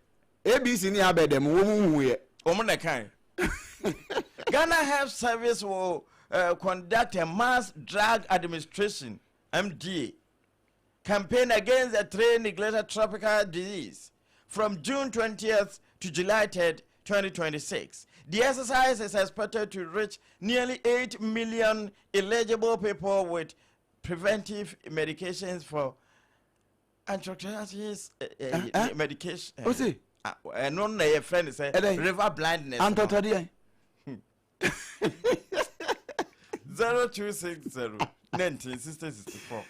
ABC ne abɛ dɛm wɔ mu hu yɛ. Wɔn na kan Ghana Health Service will conduct a mass drug administration, MDA, campaign against the three neglected tropical disease from June 20th to July 3rd, 2026. The exercise is expected to reach nearly 8 million eligible people with preventive medications for anthracitis medication. O se? Ɛno na yɛfrɛ no sɛ Ɛdɛn? river blindness no. Antɔtɔdeɛ. 0260 19 60 64,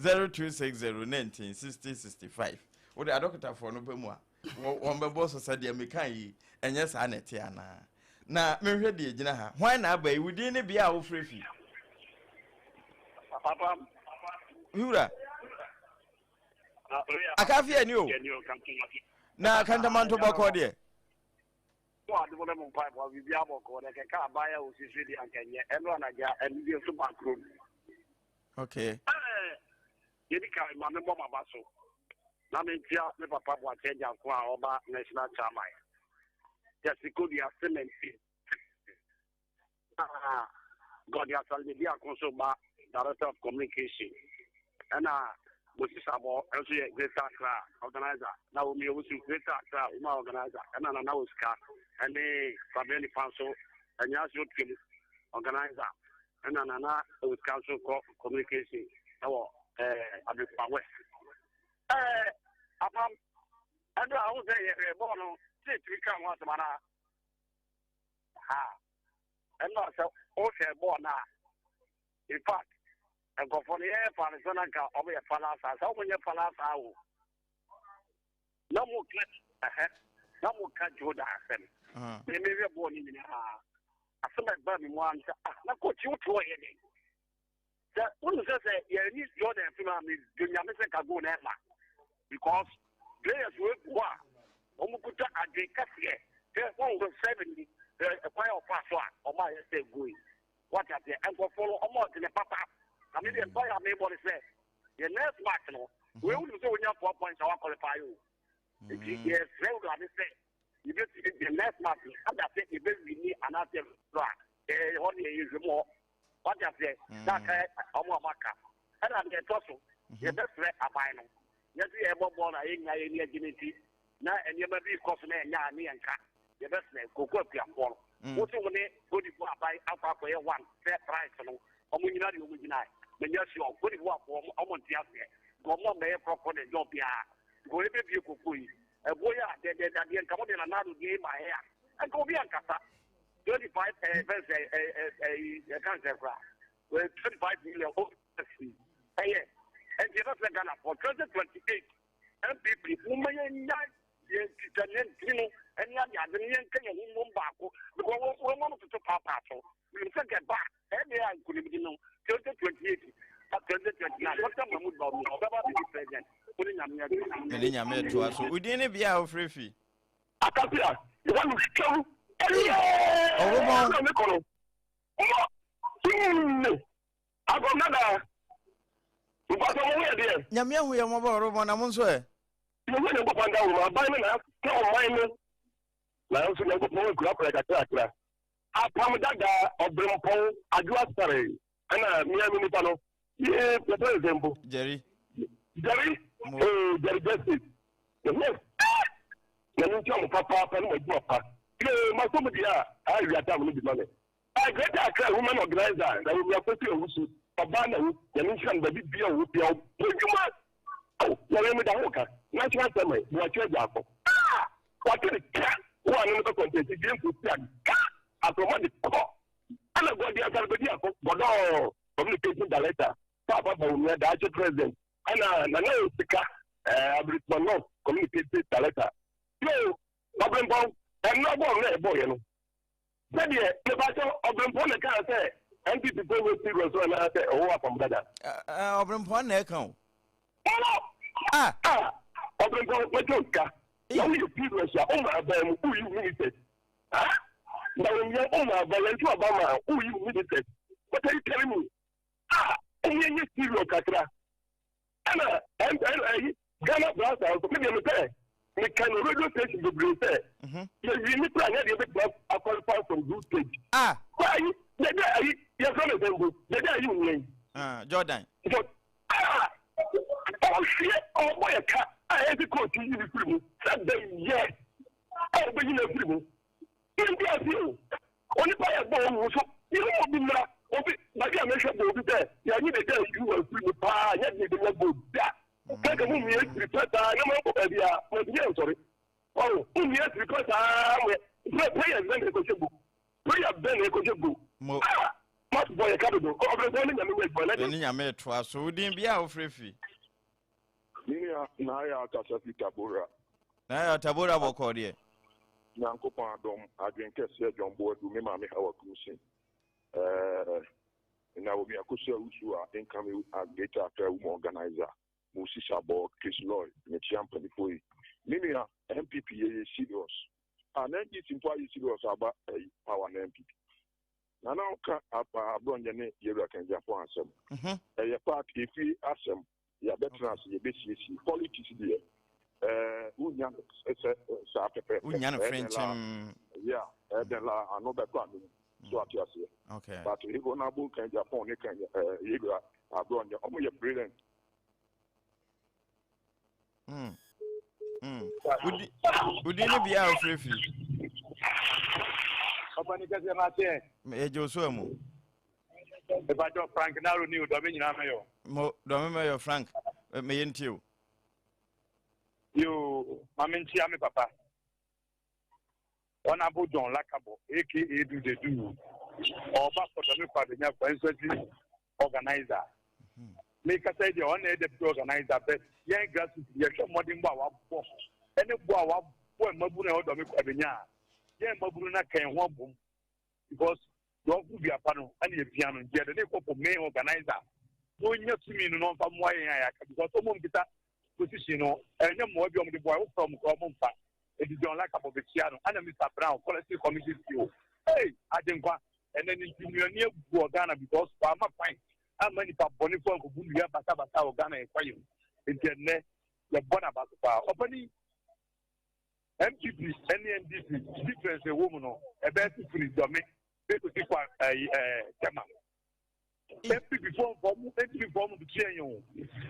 0260 19 60 65. Wode adɔkotafoɔ no bɛ mu a wɔn bɛbɔ so sɛ deɛ meka yi ɛnyɛ saa na ɛte anaa. Na mehwɛ deɛ gyina ha, hwan na aba yi? Wo din ne bea a wofrɛ fi? Papa. Wura Akafia ni o na Kantamanto bɔkɔ deɛ. Mo adom ne mo mpaebɔ, biribi abɔkɔ na kɛkɛ aban a osisi deɛ anka nyɛ ɛno anagya ɛno bi nso ba kurom. Ɛɛ, yɛdi kan ma memmɔ m'aba so na mentia me papa Boakye Agyanko a ɔba national chairman Jesse Kodua cement na Gɔde Asalemedi Ako nso ba director of communication, ɛna Moses Abɔ nso yɛ Greater Accra organizer, na wɔn yɛ wosu Greater Accra woman organizer, ɛna Nana Osika ɛne Fabian Nipa nso ɛnyɛ ase otuam organizer, ɛna Nana Osika nso kɔ communication ɛwɔ Aberekuma West. Apam ɛdo a ahosuo yɛ hwɛ bɔɔl no sɛ etumi ka ho asɛm anaa ha ɛna sɛ wohwɛ bɔɔl no a, in fact nkurɔfoɔ no yɛyɛ fa no sɛ na nka ɔmo yɛ fala saa sɛ ɔmo nyɛ fala saa o na mo ka ɛhɛ. Na mo ka Jordan asɛm. Me me hwɛ bɔɔl no nyinaa. Asɛm a ɛbaa me mu ara ne sɛ ah na coach wo te hɔ yɛ dɛn? Sɛ wonim sɛ sɛ yɛnyi Jordan fi mu a me dɔ Nyame sɛ nka goal no ɛmma because players wei gu hɔ a wɔn kuta adwen kɛseɛ hwɛ wɔn wɔ seven yi hwɛ ɛkwan a ɔfa so a wɔn ayɛ sɛ goal yi wate aseɛ nkurɔfoɔ no wɔn ɔdene papa na me deɛ mpaeɛ a mebɔ ne sɛ yɛ next match no wei wonim sɛ wonya 4 points a wa qualify o. Nti yɛsrɛ Awurade sɛ yɛbɛtumi the next match no ada sɛ yɛbɛ wini anaasɛ draw a, ɛɛ hɔ deɛ yɛhwɛ mu hɔ. Wate aseɛ? Na aka ɔmo a ɔmo aka. Ɛna deɛ ɛtɔ so, yɛbɛsrɛ aban no. Yɛse yɛbɔ bɔɔl a yɛn nyinaa yɛn ani agye no nti, na nneɛma bi rekɔ so na ɛnyɛ a ne yɛnka. Yɛbɛsrɛ Koko Akuafoɔ no. Wo se wo ne Cote d'Ivoire aban akɔ akɔyɛ one sɛ price no, ɔmo nyina deɛ ɔmo gyinae. Menya sure, Cote d'Ivoire foɔ ɔmo nte aseɛ. Nka ɔmo ammɛyɛ korɔkorɔ ne job biara. Nka ɔyɛbɛbie koko yi, ɛboɔ yi a dɛdɛɛdɛ adeɛ nka mo de Nana Addo deɛ yi ma yɛ a, nka obi ankasa. 25 ɛɛ fɛn sɛ ɛɛ ɛɛ yɛka nsɛ koraa, 25 million o ɛyɛ. Ɛnti yɛbɛsrɛ Ghana for 2028 NPP, momma yɛnya yɛn twitwa yɛn ntini no ɛne ade ade no yɛnka yɛn ho mmom baako because wɔn wɔn toto paapaa so. Menim sɛ nka ɛba a ɛyɛ deɛ a nkonimdi no 2028 2029 Dr. Mahmoud Bawumia ɔbɛba abɛdi president. Wo ne Nyame adwuma. Mene Nyame ɛtoa so. Wo din ne bea a wofrɛ fi? Akasea, yɛwa no twam. Ɔwobɔn. Ɛna mekɔ no. Mo, mm, agom dada. Mpatɔ mo ho yɛ deɛ. Nyame ahu yɛ mmɔbɔ ɔwobɔn na mo nso ɛ? Yehowa Nyankopɔn da wom, aban no na aka ɔman no, nanso Nyankopɔn akurakura kakrakra. Apam dada, ɔberempɔn, adwo asare, ɛna mmea me nipa no, yee, yɛfrɛ no sɛ mpo. Jerry. Jerry, ee, Jerry Justice. Yes, na ne nkyɛn mo papaapa ne mo adwuma pa. Yoo, ma so mu deɛ a, awia tam no bi ma me. Greater Accra Women Organizer, na wɔn akɔsi awusu, ɔbaa na wo, na ne nhyira no baabi bia ɔwɔ bia ɔbɔ adwuma. Oh, na wɔn da ho ka, National Assembly, Buakye Agyarko. Ah! Wate ne ka, wo a ne no bɛ kɔntɛnti, die nkosi a ka, akorɔma de kɔ. Ɛna Gɔdi Asarbedi akɔ, Gɔdɔɔ, Communication Director, Paapa Bawumia, Daakye President, ɛna Nana Osika, Abirikuma North Communication Director. Yo, Ɔbrempɔn, ɛnna bɔɔl na ɛbɔɔyɛ no. Sɛdeɛ mepakyɛ Ɔbrempɔn na ɛkaa sɛ NPP fo wɔ serious so anaasɛ ɛwɔ apam dada. Ɔbrempɔn na ɛka o. Ɔwɔ! Ah! Ah! Ɔbrempɔn mɛkyɛ osika. Na woyɛ serious a woma aban mu woyi wo ministers. Ah! Na wɔnyɛ woma aban yɛnto aba ma woyi wo ministers. What are you telling me? Ah! Wɔn yɛ serious kakra. Ɛna ɛyi Ghana Blaster nso me deɛ me sɛ meka no radio station bebree sɛ yɛwie ne kora nyɛ deɛ bɛtumi aqualify from group stage. Ah! Ayi dede ayi yɛfrɛ no sɛ mpo dede ayi onua yi. Ah, Jordan. So ah ɔhwie ɔbɔ yɛ ka a ɛsɛ coach yi ne firi mu sɛ bɛyɛ a ɔbɛyi no afiri mu. Yɛnti ase o. Onipa yɛ bɔ owu so yɛn mu obi mmra obi baabi a mehwɛ bɔ obi sɛ yɛnyi dede ayi wɔ afiri mu paa nyɛ deɛ ɛbɛnya goal da. Kɛkɛ mu mmea siri pɛ saa na mo nkɔ baabi a mo ntumi ansɔre. Ɔwɔ mu mmea siri pɛ saa mo yɛ players bɛn na ɛkɔhyɛ goal. Prayer bɛn na ɛkɔhyɛ goal. Mo. Ah! Ma bɔ yɛ ka dodo. Ɔbrɛmpɔn ne Nyame nyɛ adwuma na de. Ne Nyame toa so. Wo din bia a wofrɛ fi? Me nua Naya akasa fi Tabora. Naya Tabora bɔkɔɔ deɛ. Nyankopɔn adom, adwen kɛseɛ John Boadu, me maame Hawa Kumsin, eh, Naomi Akosua Owusu a incoming Greater Accra Women Organizer, Moses Abor, Chris Lloyd, mekyia mpanifoɔ yi. Me nua, NPP yɛyɛ serious. Ah, na NDC mpo ayɛ serious aba ayi power na NPP. Na na ɔka abrɔnyɛ ne yɛwura Kangyapɔn asɛm. Ɛyɛ part efie asɛm yɛabɛtena ase yɛbɛsiesie politics deɛ ɛɛ wonya no sɛ saa pɛpɛɛpɛ. Wonya no frenkyɛm. Yeah, ɛdɛn la ano bɛtɔ ano mu so ate aseɛ. But Honorable Kangyapɔn ne kan ɛɛ yɛwura abrɔnyɛ ɔmo yɛ brilliant. Wodi ne bia a wofrɛ firi? Ɔpani kɛseɛ ma teɛ. Yɛgye wo so amu. Ìbàjọ́ Frank Naro ní Dɔmi nyinaa mɛyɔ. Mo Dɔmi mɛyɔ Frank mɛyɛ ntie o. Yoo, maame nkyia me papa. Honorable John Lakabo aka Do the Do. Ɔba for Dɔmi Kwabenya constituency organizer. Mekasa yi deɛ ɔno na yɛ deputy organizer bɛ yɛn grassroots yɛhwɛ mmɔden bɔ a wabɔ ɛne bɔ a wabɔ. Yɛboa mmabunu a ɛwɔ Dɔme Kwabenya a, yɛn mmabunu no aka yɛn ho abom because deɛ ɔforo dua pa no ɛna yɛpia no nti yɛde ne kɔ for main organizer na ɔnya tumi no na ɔmfa mmoa yɛn a yɛaka because ɔmo nkita position no ɛnyɛ mmoa bi ɔmo de boa wofrɛ ɔmo koraa ɔmo mfa edi John Laka bɔ bɛkyia no ɛna Mr Brown policy commission CEO hey Agyenkwa ɛnɛ ne nti nnuane agu wɔ Ghana because wama kwan ama nipa bɔnefoɔ ankɔbu nnua basabasa wɔ Ghana yɛ kwaeɛ mu nti ɛnɛ yɛbɔ n'aba so paa ɔpani NPP ne NDC difference ɛwɔ mu no ɛbɛyɛ sɛ firi Dɔme ɛkɔsi kwa ɛyi ɛɛ Tema. NPP foɔ nfa ɔmo NPP foɔ ɔmo tutu yɛn o.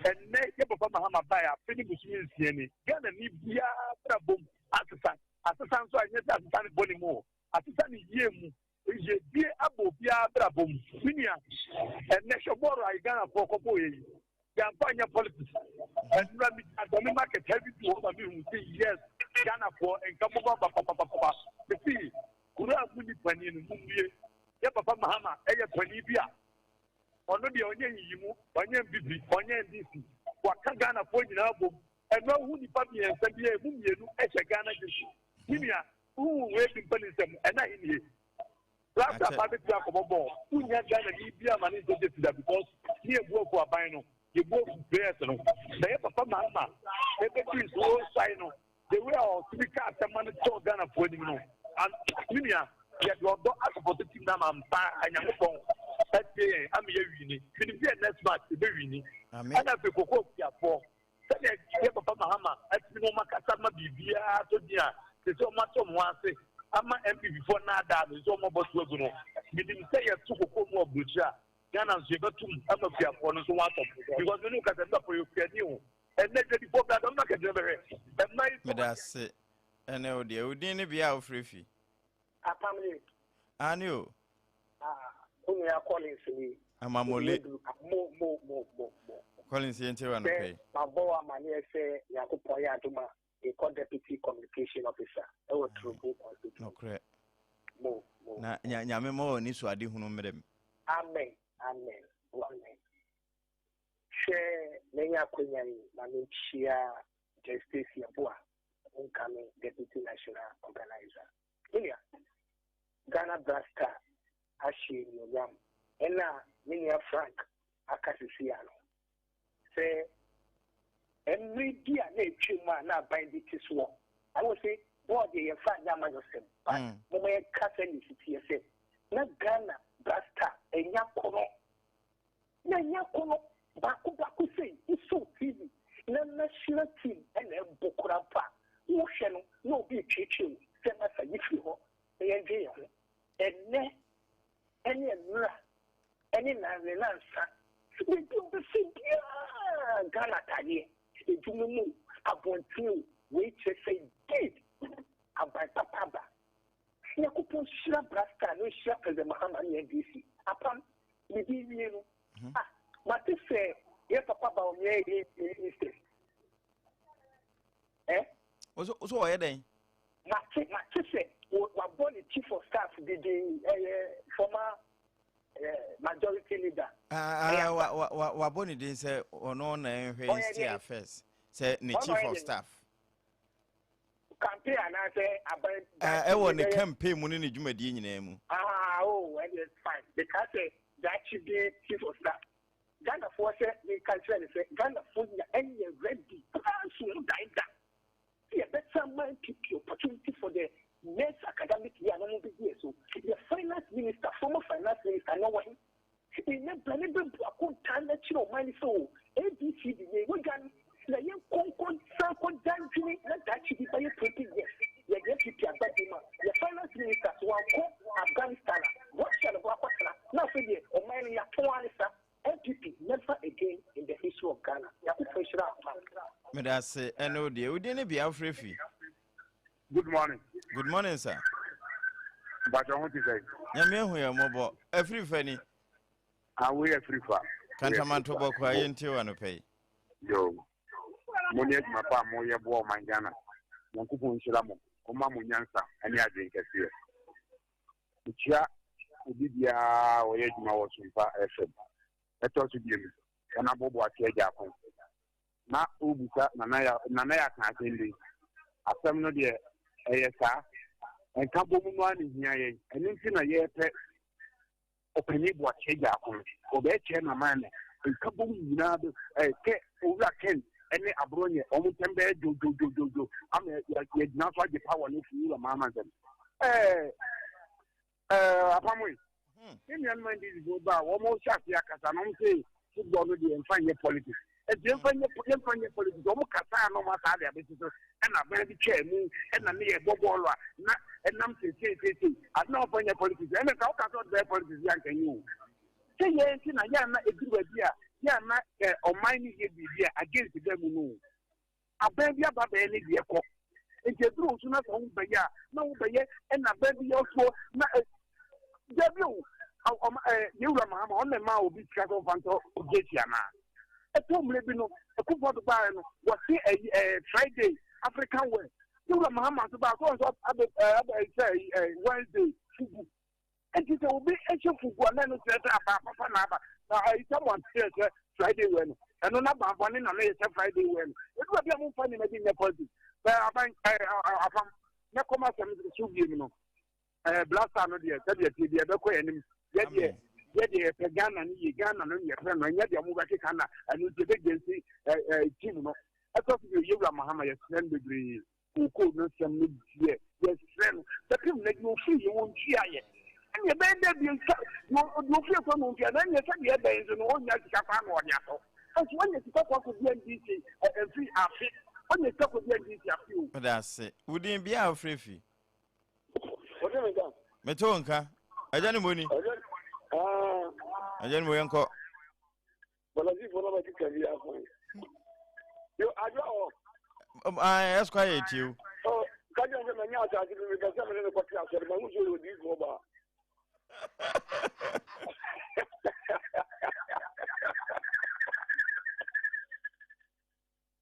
Ɛnɛ yɛ papa Mahama baeɛ afe ne bosome nsia ni Ghana ni biara bra bom asesa asesa nso a ɛnyɛ sɛ asesa ne bɔne mu o asesa ne yie mu yiedie aba obiara abrabɔ mu. Me nua, ɛnnɛ hwɛ bɔɔl a Ghanafoɔ kɔbɔɔ yɛ yi. Yɛamfa anyɛ politics. Ɛnura mi adɔme market heavy bi wɔ hɔ ma mi hu sɛ yes, Ghanafoɔ nka mo ba papapapapa. Mesi kuro a mo ni panin no mo mmue. Yɛ papa Mahama ɛyɛ panin bi a ɔno deɛ ɔnyɛ nyiyimu, ɔnyɛ NPP, ɔnyɛ NDC. Waka Ghanafoɔ nyinaa bom. Ɛnura wohu nipa mmiɛnsa bi a emu mmienu ɛhyɛ Ghana jersey. Me nua, Wohu wei bi mpa ne nsam ɛna ahennie. Last time abɛtumi akɔbɔ bɔɔl wonya Ghana ni bi ama ne nsɛ gyesi da because ne yɛ bu afu aban no yɛ bu afu players no na yɛ papa Mahama ɛbɛdi nso ɔsae no the way a ɔtumi ka asɛm ma no tɔɔ Ghana foɔ anim no and me nua yɛde ɔdɔ asopɔto team no ama mpa Nyankopɔn atie yɛn ama yɛ wini menim sɛ next match yɛbɛ wini ɛna afei koko akuafoɔ Sɛdeɛ yɛ papa Mahama atumi ne wɔn akasa ma biribiara atɔ din a, te sɛ wɔn ato wɔn ho ase ama NPP foɔ nnaadaa no, sɛ wɔn abɔ so agu no. Menim sɛ yɛto kokoo mu wɔ aburokyire a, Ghana nso yɛbɛto mu ama kuafoɔ no nso wɔn atɔ. Because me ne wo kasa, me papa yɛ okuani o. Ɛnnɛ dwadifoɔ bra dɔm market no bɛhwɛ. Ɛmma yi tɔ Meda adeɛ. ase ɛne wo deɛ. Wo din ne bea a wofrɛ fi? Apam nie. Aane o. Ah, wo nua Collins nie. Amamole. Mo, mo, mo, mo, mo. Collins yɛn tie wa no pɛi. Sɛ mabɔ wo amaneɛ sɛ Nyankopɔn yɛ adom a, mekɔ Deputy Communication Officer ɛwɔ Turobo constituency. Nokorɛ. Mo, mo. Na nya, Nyame ma w'ani so ade hunu mmerɛ mu. Amen, amen, amen. Hwɛ, manya akwanya yi ma menkyia Justice Yeboah, Wonkame Deputy National Organizer. Me nua, Ghana Brass Star ahyɛ enuonyam. Nna me nua Frank aka sesei ano sɛ mmere bi a na atwam a na aban bi te soɔ, I will say bɔɔl deɛ yɛmfa nyɛ amanyɔsɛm but momma yɛnka sɛdeɛ ɛsi teɛ sɛ na Ghana Brass Star anya kono Na ɛnyɛ akɔnnɔ baako baako sei, wosɔ TV na national team na ɛbɔ koraa mpo a, wohwɛ no na obi retweetwee wo sɛ masa yi firi hɔ na yɛndwen yɛn ho. Ɛnnɛ ɛne ɛnnora ɛne ne nansa, baabi a wobɛfa biara Ghana ataadeɛ, adwuma mu o, abɔnten o, wei kyerɛ sɛ indeed aban papa aba. Nyankopɔn nhyira Brastar na ɔnhyira President Mahama ne NDC. Apam, mede rewie no, ah, mate sɛ yɛn papa Bawumia yɛ yɛn minister. Eh? Wo so ɔyɛ dɛn? Mate, mate sɛ wabɔ ne chief of staff bi din, ɛyɛ former eh, majority leader. Ah, ah, wa, wa, wa, wabɔ ne din sɛ ɔno na ɛnhwɛ state affairs, sɛ ne chief of staff. Campaign anaasɛ aban. Ɛwɔ ne campaign mu ne ne dwumadie nyinaa mu. Ah oh ɛdeɛ fine mekaa sɛ daakye bi chief of staff Ghanafoɔ sɛ menka nkyerɛ no sɛ Ghanafoɔ nya ɛnyɛ ready koraa nso ho dae da sɛ yɛbɛsan ma NPP opportunity for the next academic year na wɔn bɛdi yɛ so yɛ finance minister former finance minister na ɔwɔ he Nnɛ bra ne bɛbu akontaa na kyerɛ ɔman no sɛ o ABCD yei wodwane na yɛnkɔ nkɔ san kɔ da ndwene na daakye bi bɛyɛ 20 years yɛde NPP aba biom a yɛ finance minister so wankɔ Afghanistan a Russia na wakɔtena na afei deɛ ɔman no yɛatɔn ara ne sa NPP never again in the history of Ghana Nyankopɔn nhyira wo paa. Medase ɛne wo deɛ wo din ne bea wofrɛ fi. Good morning. Good morning sir. Mpatsɔ ho te sɛn? Nyame ahu yɛn mmɔbɔ. Afiri fa ni. Ah, wei afiri fa. Kantamanto bɔkɔ a yɛntie wɔ anɔpa yi. Yo. Mo ne adwuma pa a moyɛ boa ɔman Ghana. Nyankopɔn nhyira mo. Ɔmma mo nyansa ne adwen kɛseɛ. Mekyia obi biara a ɔyɛ adwuma wɔ Sompa FM. Ɛtɔ so biom, wɔn abobo ase agya ako. Na wobisa Nana ya, Nana ya ka asɛm bi. Asɛm no deɛ. Ɛyɛ saa. Nkabom no ara na ehia yɛn. Ɛno nti na yɛrepɛ Ɔpanyin Boakye Agyarko no. Ɔbɛyɛ chairman ama no. Nkabom nyinaa bɛ ɛɛ kɛ Owura Ken ne Aborɔnyɛ wɔn ntam bɛyɛ dwodwodwodwo ama yɛagyina so agye power no afiri Wura Mahama nsam. Ɛɛ ɛɛ Apamoe. Ne nuanom NDC foɔ ba a wɔn hyɛ aseɛ akasa na wɔn se football no deɛ yɛmfa nyɛ politics. Ɛnti yɛmfa nyɛ yɛmfa nyɛ politics. Wɔn kasa a na wɔn asaa de abɛsi so ɛna abɛn bi twaa mu ɛna ne yɛ bɔ bɔɔlo a na ɛnam seesei seesei ade na wɔmfa nyɛ politics. Ɛna nka woka sɛ ɔde bɛyɛ politics yɛ anka nyɛ o. Sɛ yɛn nti na yɛ ana ɛduru baabi a yɛ ana ɔman no yɛ biribi a against bɛ mu no. Abɛn bi aba bɛyɛ ne deɛ kɔ. Nti ɛduru wo so na sɛ wobɛyɛ a, na wobɛyɛ ɛna abɛn bi yɛ ɔsoɔ na ɛ dabi o ɔma ɛ yɛwura Mahama ɔno na ɛmaa obi sika sɛ ɔmfa ntɔ gyesi anaa? Ɛtɔ mmerɛ bi no Akufo Addo baeɛ no wɔse ɛyi ɛ Friday African wear. Yɛwura Mahama nso baa so ɔnso abɛ ɛ abɛ sɛ ɛyi ɛ Wednesday fugu. Enti sɛ obi hyɛ fugu a, na ɛno kyerɛ sɛ aba papa na aba. Na ayi someone kyerɛ sɛ Friday wɛ no, ɛno na bambɔne na na yɛhyɛ Friday wɛ no. Edu baabi a momfa nneɛma bi nyɛ politics. Sɛ aban ɛɛ afam na kɔm asɛm so biem no, ɛɛ blaster no deɛ sɛdeɛ tie deɛ ɛbɛkɔ yɛn anim. Yɛ deɛ yɛ deɛ yɛpɛ Ghana no yie, Ghana no yɛpɛ no, ɛnyɛ deɛ mobɛkeka na ɛno nti ɛbɛgyensi ɛɛ team no. Ɛtɔ so bio, Yɛwura Mahama yɛsrɛ no bebree. Kookoo no nsɛm no deɛ, yɛsrɛ no, bɛpem nnɛ deɛ ɔfiri yɛ wɔntua yɛ. Ɛnneɛ ɛbɛyɛ dɛ bio sɛ deɛ ɔfiri kɔ no ɔntua na ɛnneɛ sɛdeɛ ɛbɛn nso no ɔnnya sika koraa na ɔde atɔ. Nso wanya sika kɔ akɔdi NDC mfiri afe, wanya sika kɔdi NDC afe o. Meda ase. Wo din bia a wofrɛ fi? Wote me nka? Mete wo nka. Agya ne moni. Agya ne mo yɛnkɔ. Bɔlɔsifo no bɛkeka bi afo. Yo, adwo wɔ. Ah, ɛsɔ ayɛ tie o. Oh, kakyɛ sɛ manya asase bi mepɛ sɛ mene no kɔte asɔre mahu sɛ ɔyɛ odiyifoɔ baa.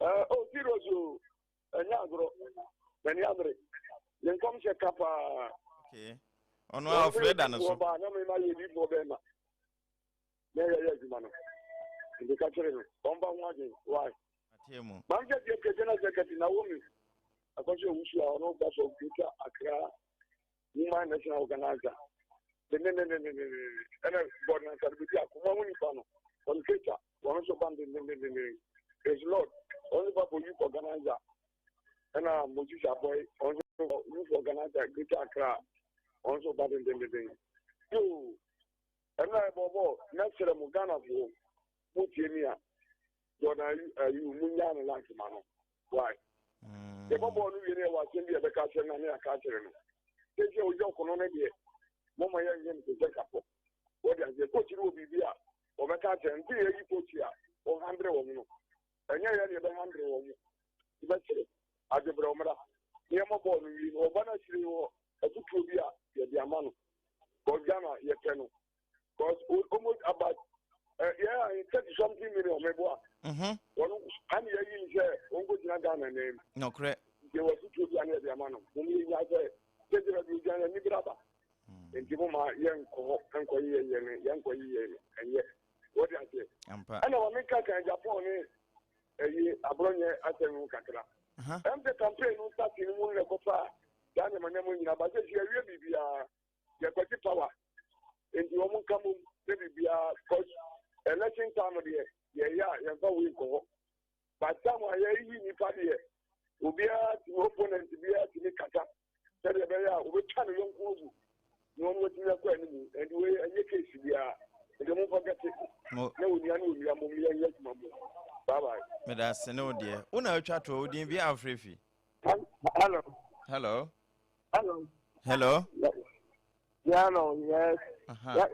Oh, serious o. Ɛnyɛ agorɔ. M'ani abere. Ne nkɔmhyɛ ka paa. Okay. Ɔno a ɔfrɛ da no so. Baa na mema yɛ odiyifoɔ bɛrima. na yɛyɛ adwuma no nti ka kyerɛ no ɔmfa ho adwen why maame sɛ deɛ general secretary Naomi akɔhyɛ owusu a ɔno ba for Greater Accra Women National Organizer dendendendenden ɛna Gordon Asare-Bedi akoma ho nipa no ɔno Keita wɔn nso ba dendendendenden Praise Lord ɔno nso ba for youth organizer ɛna Moses Aboy ɔno nso youth organizer Greater Accra ɔno nso ba dendendenden yoo. Ɛno a yɛbɔɔ bɔɔl mɛsrɛ mo Ghanafoɔ mo tie me a Jordan Ayew Ayew mo nyaa no lunch ma no why yɛbɔ bɔɔl no wie no yɛwɔ asɛm bi a yɛbɛka akyerɛ no a ne yɛaka akyerɛ no sɛsi a ogya ɔkono no deɛ mɔma yɛnyɛ no te sɛ kapɔ wɔde aseɛ coach no wɔ biribi a wɔbɛka akyerɛ no nti yɛyi coach a ɔhandre wɔn no ɛnyɛ yɛ ne yɛbɛhandre wɔn mo yɛbɛkyerɛ adwebrɛ ɔmmra ne yɛmmɔ bɔɔl no wie no ɔba no akyire wɔ afutuo bi a yɛde ama no Cause Ghana yɛ pɛ no. Cause almost about uh, yeah, 30 something million meboa. Mhm. Wɔn ani yɛ yi sɛ wɔn ko gyina Ghana nan mu. Nɔkorɛ. Nti wɔ tutuo bi ani yɛ de ama no. Mo mi nya sɛ sɛ gyina bi gyina ni bra ba. Nti mo ma yɛ nkɔ hɔ nkɔ yɛ yɛ no yɛ nkɔ yɛ yɛ no ɛnyɛ. Wɔde aseɛ. Ampa. Ɛna wɔn mi ka kan Japan ne ɛyi aborɔnyɛ asɛm ho kakra. Ɛm sɛ campaign no start no mu no na ɛkɔfa saa nneɛma nneɛma nyinaa ba sɛ si awie biribiara yɛkɔgye power nti wɔn nka mom ne biribiara cause election time deɛ yɛyɛ a yɛmfa wei nkɔ hɔ but time a yɛyi nipa deɛ obiara tumi opponent biara tumi kasa sɛdeɛ ɛbɛyɛ a obɛtwa ne yɔnko agu na wɔn watumi akɔ anim nti wei ɛnyɛ case biara nti mo mfa gɛte na onua ne onua mom yɛnyɛ adwuma mu bye bye. Meda ase ne wo deɛ wo na atwa toɔ wo din bi a wofrɛ fi. Hello. Hello. Hello. Hello. Yeah, hello, yes. Uh-huh. Yeah.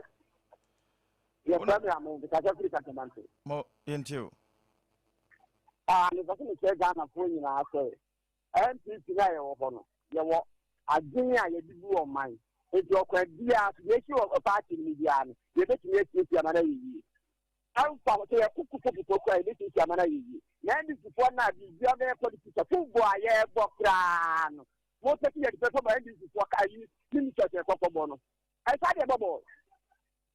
Yeah, friend, I'm in the Kasa Free Kantamanto. Mo, yɛntie o. Ah, me pese me kyerɛ Ghana fo nyinaa sɛ NPP na yɛwɔ hɔ no, yɛwɔ adwene a yɛde bu ɔman. Nti ɔkwan biara so, deɛ esi wɔ party no mu biara no, yɛbɛtumi asiesie ama no ayɛ yie. Ɛmfa ho sɛ yɛko kofofofo koraa a, yɛbɛsiesie ama no ayɛ yie. Na NDC foɔ no a biribiara bɛyɛ politics a, football a yɛrebɔ koraa no, mopɛ sɛ yɛde bɛfa ma NDC foɔ ka yi ministers ɛkɔkɔ bɔ no. Ɛsa deɛ bɔ bɔɔl.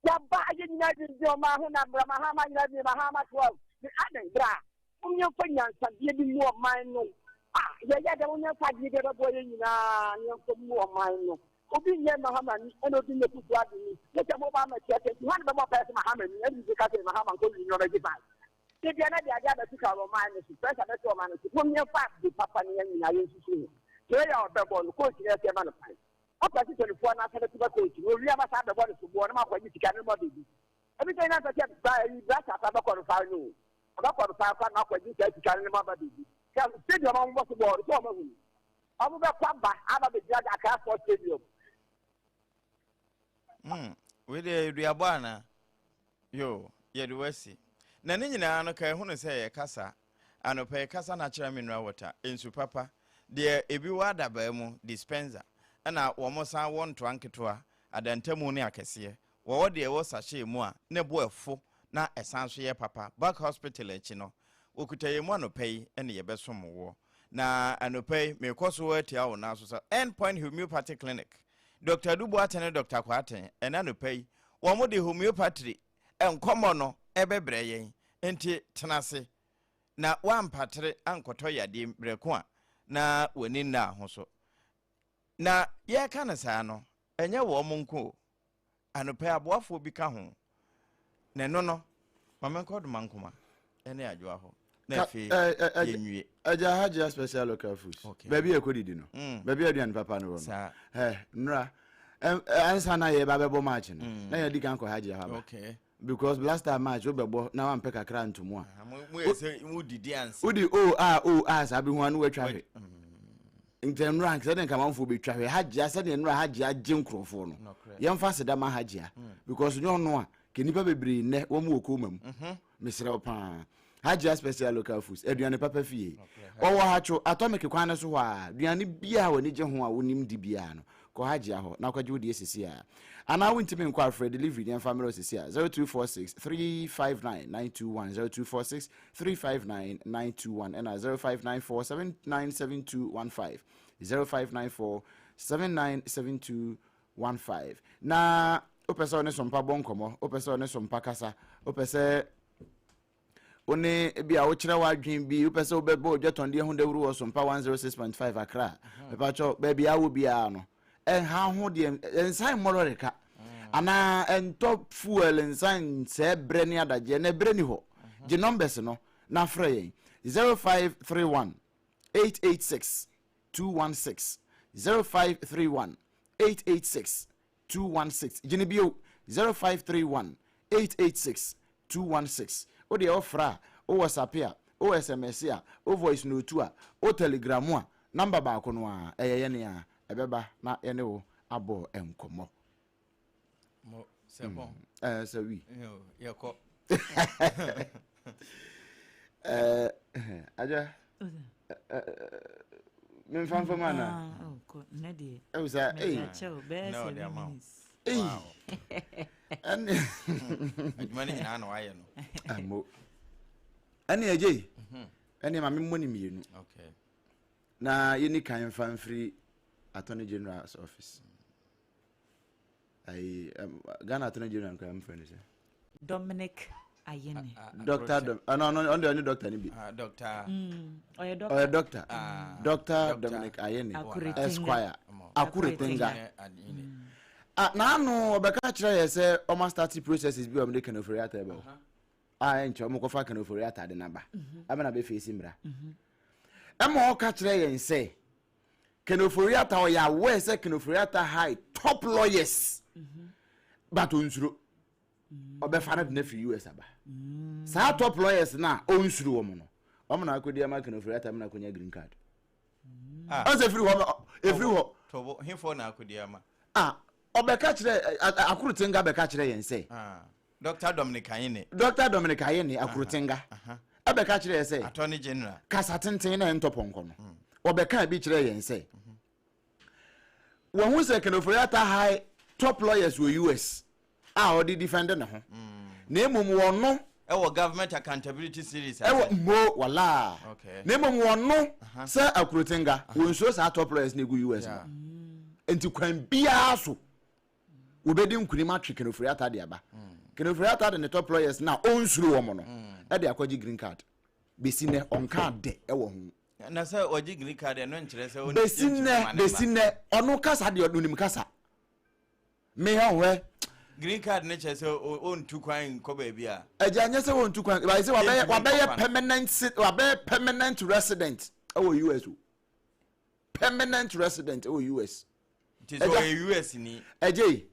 Yɛaba yɛ nyinaa dwendwen ɔman ho na bra Mahama nyinaa dwen Mahama 12. Ne adɛn bra. Monyɛmfa nyansadeɛ bi mu ɔman no. Ah, yɛyɛ dɛ wonyɛ mfa adeɛ bi ɛbɛboa yɛn nyinaa na yɛmfa mmu ɔman no. Obi nyɛ Mahama ni ɛna obi nyɛ Kufuor Addo ni. Ne sɛ moba ama kyerɛ sɛ nti hwan na bɛbɔ mpaeɛ sɛ Mahama ni ɛna bi ka sɛ Mahama nkɔ wini ɔbɛgye ban. Da bia na de adeɛ abɛto ka wɔ ɔman no so, pressure bɛto ɔman no so. Mom yɛmfa ade papa ne yɛn nyinaa yɛnsusu ho. Player a ɔbɛbɔ no, coach no ɛsɛ ɛma no kwan. Ɔpɛ sɛ tɛnifoɔ no asane to bɛ coach no, owie a bɛsan abɛbɔ no soboɔ na moakɔgye sika no ma bɛdi. Ebi sɛ nyɛ sɛ ba ayi brasa kora bɛkɔ no far no o. Ɔbɛkɔ no far kora na akɔgye saa sika no ne ma ba bɛdi. Sɛ stadium a wɔbɔ so bɔɔl no sɛ wɔn ahu no. Wɔn bɛkɔ aba aba bɛgyina Accra Sports Stadium. Wei deɛ aduabɔ anaa? Yo, yɛde wasi. Na ne nyinaa no ka ehunu sɛ yɛkasa anɔpa yi kasa natural mineral water, nsu papa, deɛ ebi wɔ adabaa mu, dispenser, ɛna wɔn san wɔ ntoa nketewa, adantamu ne akɛseɛ. Wɔwɔ deɛ ɛwɔ sachet mu a ne bo ɛfo na ɛsan nso yɛ papa. Buck Hospital akyi no, wɔkuta yɛn mu anɔpa yi ne yɛbɛsom woɔ. Na anɔpa yi, merekɔ so atia wo nan so sɛ End Point Homeopathy Clinic, Doctor Adu Boateng ne Doctor Kwarteng, ɛnɛ anɔpa yi, wɔn de homeopatry nkɔmmɔ no ɛbɛbrɛ yɛn. Nti tena ase na woampatere ankɔtɔ yadeɛ berɛ ko a na w'ani nna ho so. Na yɛreka no saa no, ɛnyɛ wɔn nko o. Anɔpa yi aboafoɔ bi ka ho. Na ɛno no, ma menkɔ Domankoma ne Adwoa hɔ na afei yɛnwie. Agya Hajia Special Local Foods. Okay. Baabi a ɛkɔdidi no. Baabi a aduane papa no wɔ no. Ɛ nnora ansa na yɛba bɛbɔ match no. Na yɛdi kan kɔ Hajia hɔ aba. Okay. Because blaster match wobɛbɔ na wampɛ kakra ntomu a. Wodidi ansa. Wodi o a o a saa bi ho ano watwa hwɛ. Nti nnora sɛdeɛ nkamanfoɔ bɛtwa hwɛ Hajia sɛdeɛ nnora Hajia gye nkurɔfoɔ no. Yɛmfa aseda ma Hajia because nyɛ ɔno a kɛ nnipa bebree nnɛ wɔn wɔ koma mu. Mesrɛ wo paa. Hajia Special Local Foods, aduane papa fie. Ɔwɔ Hatcho, Atomic kwan no so hɔ a, aduane biara a w'ani gye ho a wonim di biara no, kɔ Hajia hɔ na kɔgye wo deɛ sisi a. Anaa wontumi nkɔ a, frɛ delivery na yɛmfa mmerɛ wo sisi a, 0246 359 921, 0246 359 921, ɛna 0594 797215, 0594 797215. Na wopɛ sɛ wo ne Sompa bɔ nkɔmmɔ, wopɛ sɛ wo ne Sompa kasa, wopɛ sɛ wo ne bi a wokyerɛ w'adwene bi, wopɛ sɛ wobɛbɔ odwatɔndeɛ ho dawuro wɔ Sompa 106.5 Accra, mepakyɛw baabi a wɔ biara no, ɛnha ho deɛ, ɛnsan mmɔ lɔre ka, anaa ɛntɔ fuel nsan nsɛe berɛ ne adagyeɛ, na ɛberɛ ni hɔ. Gye numbers no na frɛ yɛn 0531 886 216, 0531 886 216. Gye no bio, 0531 886 216. Wo deɛ wo frɛ a, wo WhatsApp a, wo SMS a, wo voice note a, wo Telegram a, number baako no ara, ɛyɛ yɛn a, ɛbɛba na yɛne wo abɔ nkɔmmɔ. Mo, c'est bon. C'est oui. Yɛkɔ. Aja. Memfa mfa mu anaa? Ɛwo saa, ei. Ei. Ɛne. Adwuma no nyinaa na wayɛ no. Amo. Ɛne agye yi. Ɛne ma memmɔ ne mmienu. Okay. Na yɛni kan mfa mfiri Attorney General's office. Ayi, um, Ghana Attorney General nkura mfrɛ no sɛ. Dominic Ayene. Doctor Dom, oh, no, no, ɔno deɛ ɔne doctor no bi. Ah, doctor. Ɔyɛ doctor. Ɔyɛ doctor. Ah, doctor Dominic Ayene. Esquire. Akuretenga. Ah, n'ano ɔbɛka kyerɛ yɛ sɛ ɔma start processes bi a wɔde Ken Ofori-Atta ɛbɛ hɔ. A ɛnkyɛ wɔn kɔfa Ken Ofori-Atta de n'aba. Ɛma na bɛ face mmra. Ɛma ɔka kyerɛ yɛn sɛ. Ken Ofori-Atta ɔyɛ aware sɛ Ken Ofori-Atta high top lawyers but onsuro ɔbɛfa no de no afiri US aba saa top lawyers no a onsuro wɔn no wɔn na akɔdi ama Ken Ofori-Atta na akɔnya green card ɔsɛ efiri hɔ efiri hɔ tobo hefo na akɔdi ama ah ɔbɛka kyerɛ Akorotenga bɛka kyerɛ yɛn sɛ Dr. Dominic Ayine. Dr. Dominic Ayine Akorotenga ɛbɛka kyerɛ yɛn sɛ Attorney General kasa tenten na ɛntɔ pɔnkɔ no ɔbɛka bi kyerɛ yɛn sɛ wɔn ho sɛ Ken Ofori-Atta high top lawyers wɔ US a ɔde defend ne ho na mmom wɔn no ɛwɔ government accountability series ɛwɔ mo wala na mmom wɔn no sɛ Akorotenga wɔn nsuo saa top lawyers na egu US no nti kwan biara so wɔbɛdi nkunim atwe Ken Ofori-Atta de aba. Ken Ofori-Atta de ne top lawyers no a ɔnsuro wɔn no de akɔgye green card. Bɛsi nnɛ ɔnkaa dɛ wɔ ho. Na sɛ ɔgye green card ɛno nkyerɛ sɛ ɔn Besi nnɛ besi nnɛ ɔno kasa deɛ ɔnim kasa. Me hɛ hwɛ. Green card ne kyerɛ sɛ ɔntu kwan nkɔ baabi a. Ɛgya nyɛ sɛ ɔntu kwan ba sɛ wabɛyɛ wabɛyɛ permanent wabɛyɛ permanent resident ɛwɔ US o. Permanent resident ɛwɔ US. Nti sɛ ɔyɛ US ni. Ɛgye yi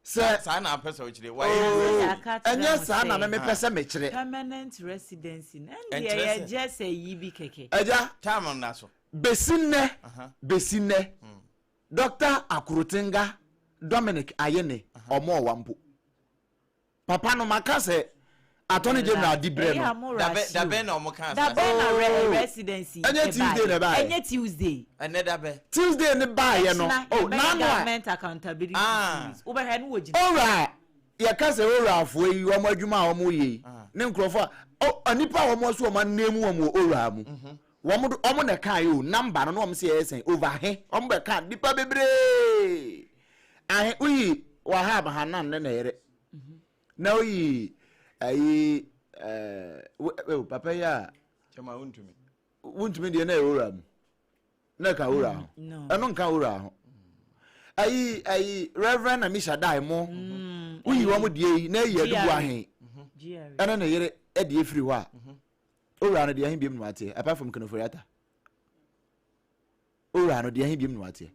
sɛ. Saa na apɛ sɛ ɔkyerɛ wayɛ US. Oh, ɛnyɛ saa na mɛmɛ pɛ sɛ mekyerɛ. Permanent residency no ɛndeɛ yɛ gyɛ sɛ yi bi kɛkɛ. Ɛgya. Time na so. Besi nnɛ besi nnɛ Doctor Akorotenga Dominic Ayene ɔmo ɔwa mpo. Papa no maka sɛ Attorney General di brɛ no. Dabɛ dabɛ na ɔmo kaa saa. Dabɛ na re residency ɛnyɛ Tuesday na ɛbaayɛ. Ɛnyɛ Tuesday. Ɛnɛ dabɛ. Tuesday ne baayɛ no. Oh n'ano a. Government accountability series. Wobɛhwɛ no wɔ gyina. Owura yɛka sɛ owurafoɔ yi wɔn adwuma a wɔn yɛ yi ne nkurɔfoɔ a oh nipa a wɔn so wɔn anam wɔn wɔ owura mu. Wɔn do wɔn na ɛkaa yi o number no na wɔn sɛ ɛyɛ sɛn over he wɔn bɛ kaa nipa bebree ahe woyi Wahab Hanan ne ne yere na woyi ayi ɛɛ wo papa yi a kyɛma wontumi wontumi deɛ na ɛyɛ owura mu na ɛka owura ho ɛno nka owura ho ayi ayi Reverend Amisha Dai mo woyi wɔn deɛ yi na ɛyi adubu ahe ɛne ne yere ɛde efiri hɔ a. Owura no deɛ ɛhe biom na wateɛ apart from Ken Ofori-Atta? Owura no deɛ ɛhe biom na wateɛ?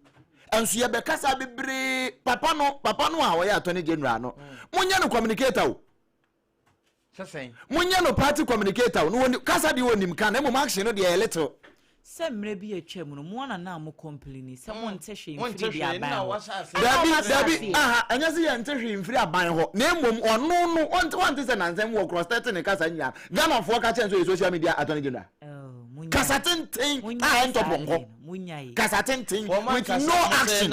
Ɛnso yɛbɛkasa bebree papa no papa no a ɔyɛ attorney general no monyɛ no communicator o. Monyɛ no party communicator o. No wɔn kasa deɛ wɔnim ka na mmom action no deɛ ɛyɛ little. Sɛ mmerɛ bi atwa mu no mo ara na na mo complaini sɛ mo nte hwee mfiri deɛ aban hɔ. Dabi dabi aha ɛnyɛ sɛ yɛnte hwee mfiri aban hɔ na mmom ɔno no ɔnte wante sɛ nansa mu wɔ cross 30 ne kasa nyinaa Ghanafoɔ ka kyɛn sɛ ɔyɛ social media attorney general kasa tenten a ɛntɔ pɔnkɔ kasa tenten with no action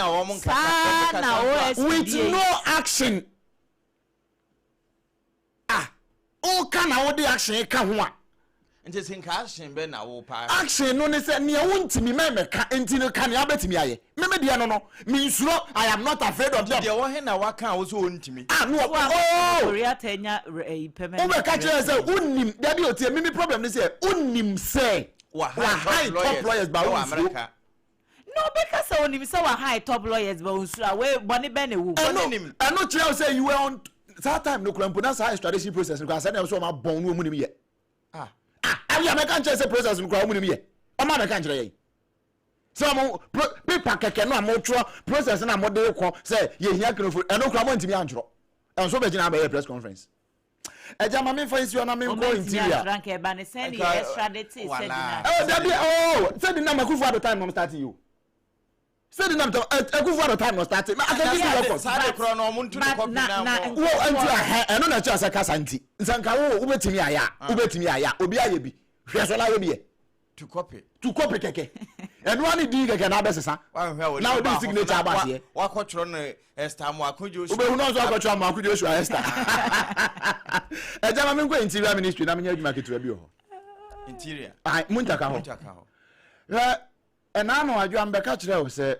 with no action. Ah woka na wode action ka ho a. Nti sɛ nka action bɛ na wo paa. Action no ne sɛ nea wontumi mɛ mɛka nti no ka nea wobɛtumi ayɛ. Me me deɛ no no mensuro I am not afraid of them. Nti deɛ wɔ he na waka a wo sɛ wontumi. Ah no oh. Wobɛka kyerɛ sɛ wonim dabi otie me me problem ne sɛ wonim sɛ wahan top lawyers ba wonsuro. Na ɔbɛka sɛ onim sɛ wa hire top lawyers but onsuro a, wei bɔne bɛn na ɛwɔ mu? Ɛno ɛno kyerɛ wo sɛ you were on saa time no kura mpo na saa extradition process no kura sɛ na ɛwɔ sɛ wɔn abɔn no wɔn nim yɛ. Ah ah awi abɛka nkyɛn sɛ process no kura wɔn nim yɛ. Wɔn abɛka nkyerɛ yɛn sɛ wɔn pro paper kɛkɛ no a wɔtwerɛ process no a wɔde kɔ sɛ yɛhia kinofo ɛno kura wɔn ntumi antwerɛ ɛnso bɛgyina abɛyɛ press conference. Ɛgya ma menfa nsi hɔ na menkɔ interior. Oh dabi oh sɛdi nam Akufo Addo time nom start yi o. Sɛdi nam Akufo Addo time no start. Ma aka give you record. Saa de korɔ no ɔmo ntu ne kɔpi na mo. Wo nti ahɛ ɛno na ɛkyerɛ sɛ kasa nti. Nsanka wo wobɛtumi ayɛ a wobɛtumi ayɛ a obi ayɛ bi hwɛ so na ayɛ bi yɛ. To copy. To copy kɛkɛ. Ɛno ara ne din kɛkɛ na abɛsesa. Na wode signature aba aseɛ. Wakɔtwerɛ no Esther Amoako Joshua. Wobɛhu no nso akɔtwerɛ Amoako Joshua Esther. Ɛgya ma menkɔ Interior Ministry na menyɛ adwuma ketewa bi wɔ hɔ. Interior. Ayi, muntaka hɔ. Muntaka hɔ. Hwɛ, ɛna ano adwo a mbɛka kyerɛ wo sɛ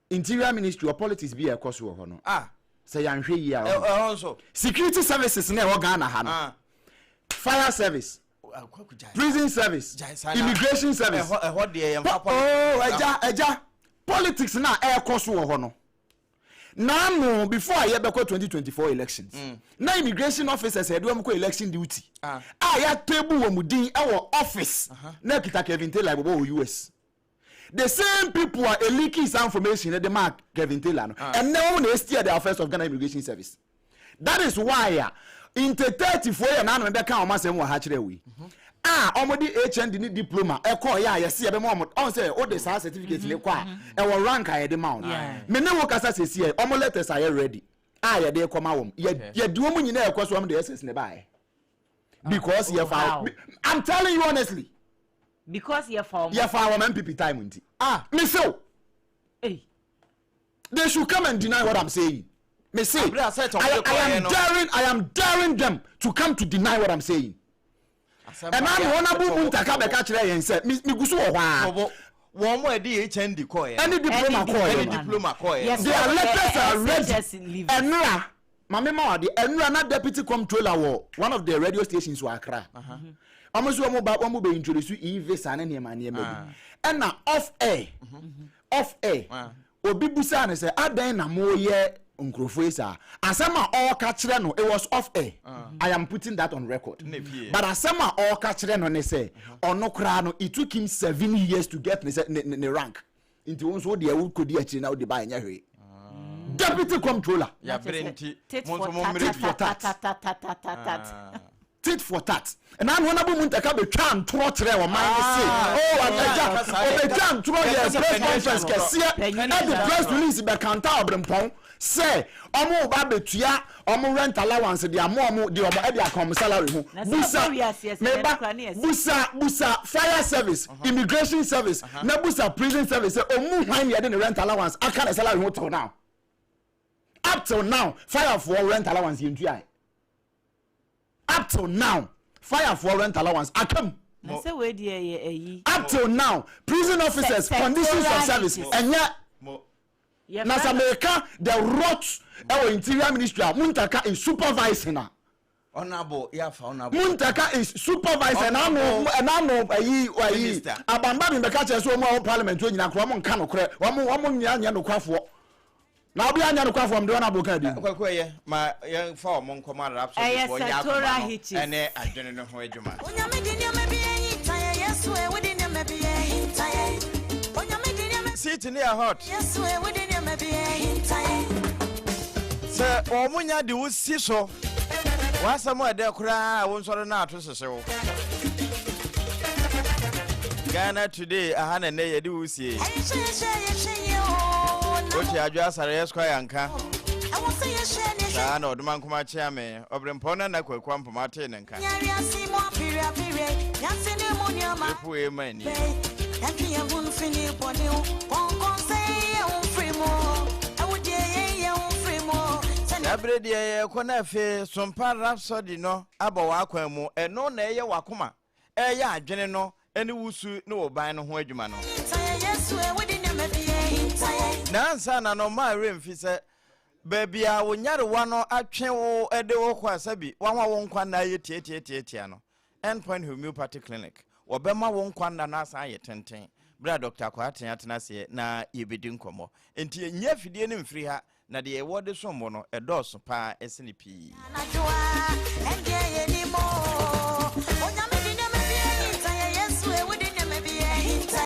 Interior Ministry or politics bi a ɛkɔ so wɔ hɔ no. Ah. Sɛ yɛanhwɛ yie a. Ɛhɔ nso. Security services na ɛwɔ Ghana ha no. Ah. Fire service. Prison service. Immigration service. Ɛhɔ deɛ yɛn fa politics. Oh, ɛgya ɛgya politics na ɛkɔ so wɔ hɔ no. Naanu before a yɛbɛkɔ 2024 elections. Mm. Na immigration officers ɛde wɔn kɔ election duty. Ah. A yɛatɛbu wɔn din ɛwɔ office. Na kita Kevin Taylor bɔbɔ wɔ US. The same people a eleaki saa information no de maa Kevin Taylor no, ɛnnɛ wɔn na ɛsteer the affairs of Ghana Immigration Service. That is why a nte 30 foɔ yɛ n'ano bɛka wɔn asɛm wɔ ha kyerɛ wei a wɔn de HND ne diploma ɛkɔɔ yɛ a yɛsi yɛbɛma wɔn ɔn sɛ o de saa certificate ne kɔ a ɛwɔ rank a yɛde ma wɔn. Me ne wo kasa sɛsi yɛ wɔn letters a yɛ ready a yɛde kɔ ma wɔn yɛ yɛde wɔn nyinaa ɛkɔ so wɔn de SS ne baayɛ because yɛ fa I'm telling you honestly. Because yɛ fa wɔn. Yɛ fa wɔn NPP time nti. Ah. Me se o. Hey. They should come and deny what I'm saying. Me se. I am daring I am daring them to come to deny what I'm saying. Ɛna mi wɔn abu mu ntaka bɛka kyerɛ yɛn sɛ mi mi gu so wɔ hɔ a. Wɔn mo ɛde HND kɔɔ yɛ. Ɛne diploma kɔɔ yɛ. Ɛne diploma kɔɔ yɛ. Their letters are ready. Ɛnura maame ma wade ɛnura na deputy comptroller wɔ one of the radio stations wɔ Accra. Wɔn nso wɔn ba wɔn bɛ introduce e-visa ne nneɛma nneɛma bi. Ɛna off air, off air, obi busaa no sɛ adɛn na moyɛ nkurɔfoɔ yi saa? Asɛm a ɔreka kyerɛ no, it was off air. I am putting that on record. But asɛm a ɔreka kyerɛ no ne sɛ ɔno koraa no, it took him 7 years to get ne sɛ ne rank. Nti wo nso wo deɛ wokɔdi akyiri na wode ba ɛnyɛ hwee. Deputy comptroller. Yɛabrɛ nti, mo nso mo mmerɛ Tit for bi. tat. Tit for tat. Ɛna ano ɔnabo mu ntaka bɛtwa ntorɔ kyerɛ ɔman no se oh agya ɔbɛtwa ntorɔ yɛ press conference kɛseɛ ɛde press release bɛkanta ɔbrempɔn sɛ ɔmo ba bɛtua ɔmo rent allowance de ama ɔmo de ɔmo ɛde aka ɔmo salary ho. Busa meba, busa, busa fire service, immigration service na busa prison service sɛ ɔmu hwan ne yɛde ne rent allowance aka ne salary ho. Till now, up till now, fire foɔ rent allowance yɛn tua. Up till now, fire foɔ rent allowance akam. Na sɛ wei deɛ yɛ ayi. Up till now, prison officers conditions of service ɛnyɛ. Na sɛ meka the rot ɛwɔ Interior Ministry a Muntaka is supervising a. Honorable yafa, honorable. Muntaka is supervising. Ɛnaano ɛnaano ayi ayi abamba mi bɛka kyerɛ sɛ wɔn a wɔn parliament wɔn nyinaa korɔ wɔn nka nokorɛ, wɔn nyinaa nyɛ nokwafoɔ na obi anya nokwafoɔ mde wɔn abo kan di. Kwaku ɛyɛ ma yɛn fa wɔn nkɔmɔ Rhapsody Ɛyɛ foɔ nyɛ sectoral akoma no hitches. ɛne adwene no ho adwuma. Onyame di nneɛma bi ahinta yɛ, Yesu e, wodi nneɛma bi ahinta yɛ. Onyame di nneɛma Seat ne yɛ hot. Yesu e, wodi nneɛma bi ahinta yɛ. Sɛ wɔn nya de wo si so w'asɛm a ɛdɛ koraa a wo nsɔre no ato hyehye wo. Ghana Today aha na nnɛ yɛde wo sie. Ɛyɛ hyɛ yɛhyɛ yɛhwɛ yie o na wote Adwo Asare Esquire nka. Ɛwɔ sɛ yɛhwɛ ne hwɛ. Saa na ɔdoma nkoma kyea me ɔberempɔn na nna Kwaku Ampoma tee ne nka. Nyawiase mu apere apere yase ne mu nneɛma. Epuo ma ani. Yɛntwe yɛn ho mfiri ne bɔne ho kɔnkɔn sɛ yɛn ho mfiri mu ɛwo deɛ yɛn yɛn ho mfiri mu sɛnea Saa berɛ deɛ yɛkɔ no afei Sompa Rhapsody no abɔ w'akwan mu. Ɛno na ɛyɛ w'akoma, ɛyɛ adwene no ne wo su ne wo ban no ho adwuma no. Hinta yɛ, Yesu e, wodi nneɛma bi ahinta yɛ. Nansa na no mmaa werɛ mfi sɛ baabi a wo nyarewa no atwe wo de wo kɔ a sɛbi woahoa wo nkwa nna ayɛ tiatiatiatia no, Endpoint Homeopathy Clinic, wɔbɛma wo nkwa nna no asan ayɛ tenten berɛ a Dɔkta Kwarteng atena aseɛ na yɛbɛdi nkɔmmɔ. Enti nyi afidie no mfiri ha na deɛ yɛwɔ de som wo no, ɛdɔɔso paa sene pii. Anadwo a ɛndeɛ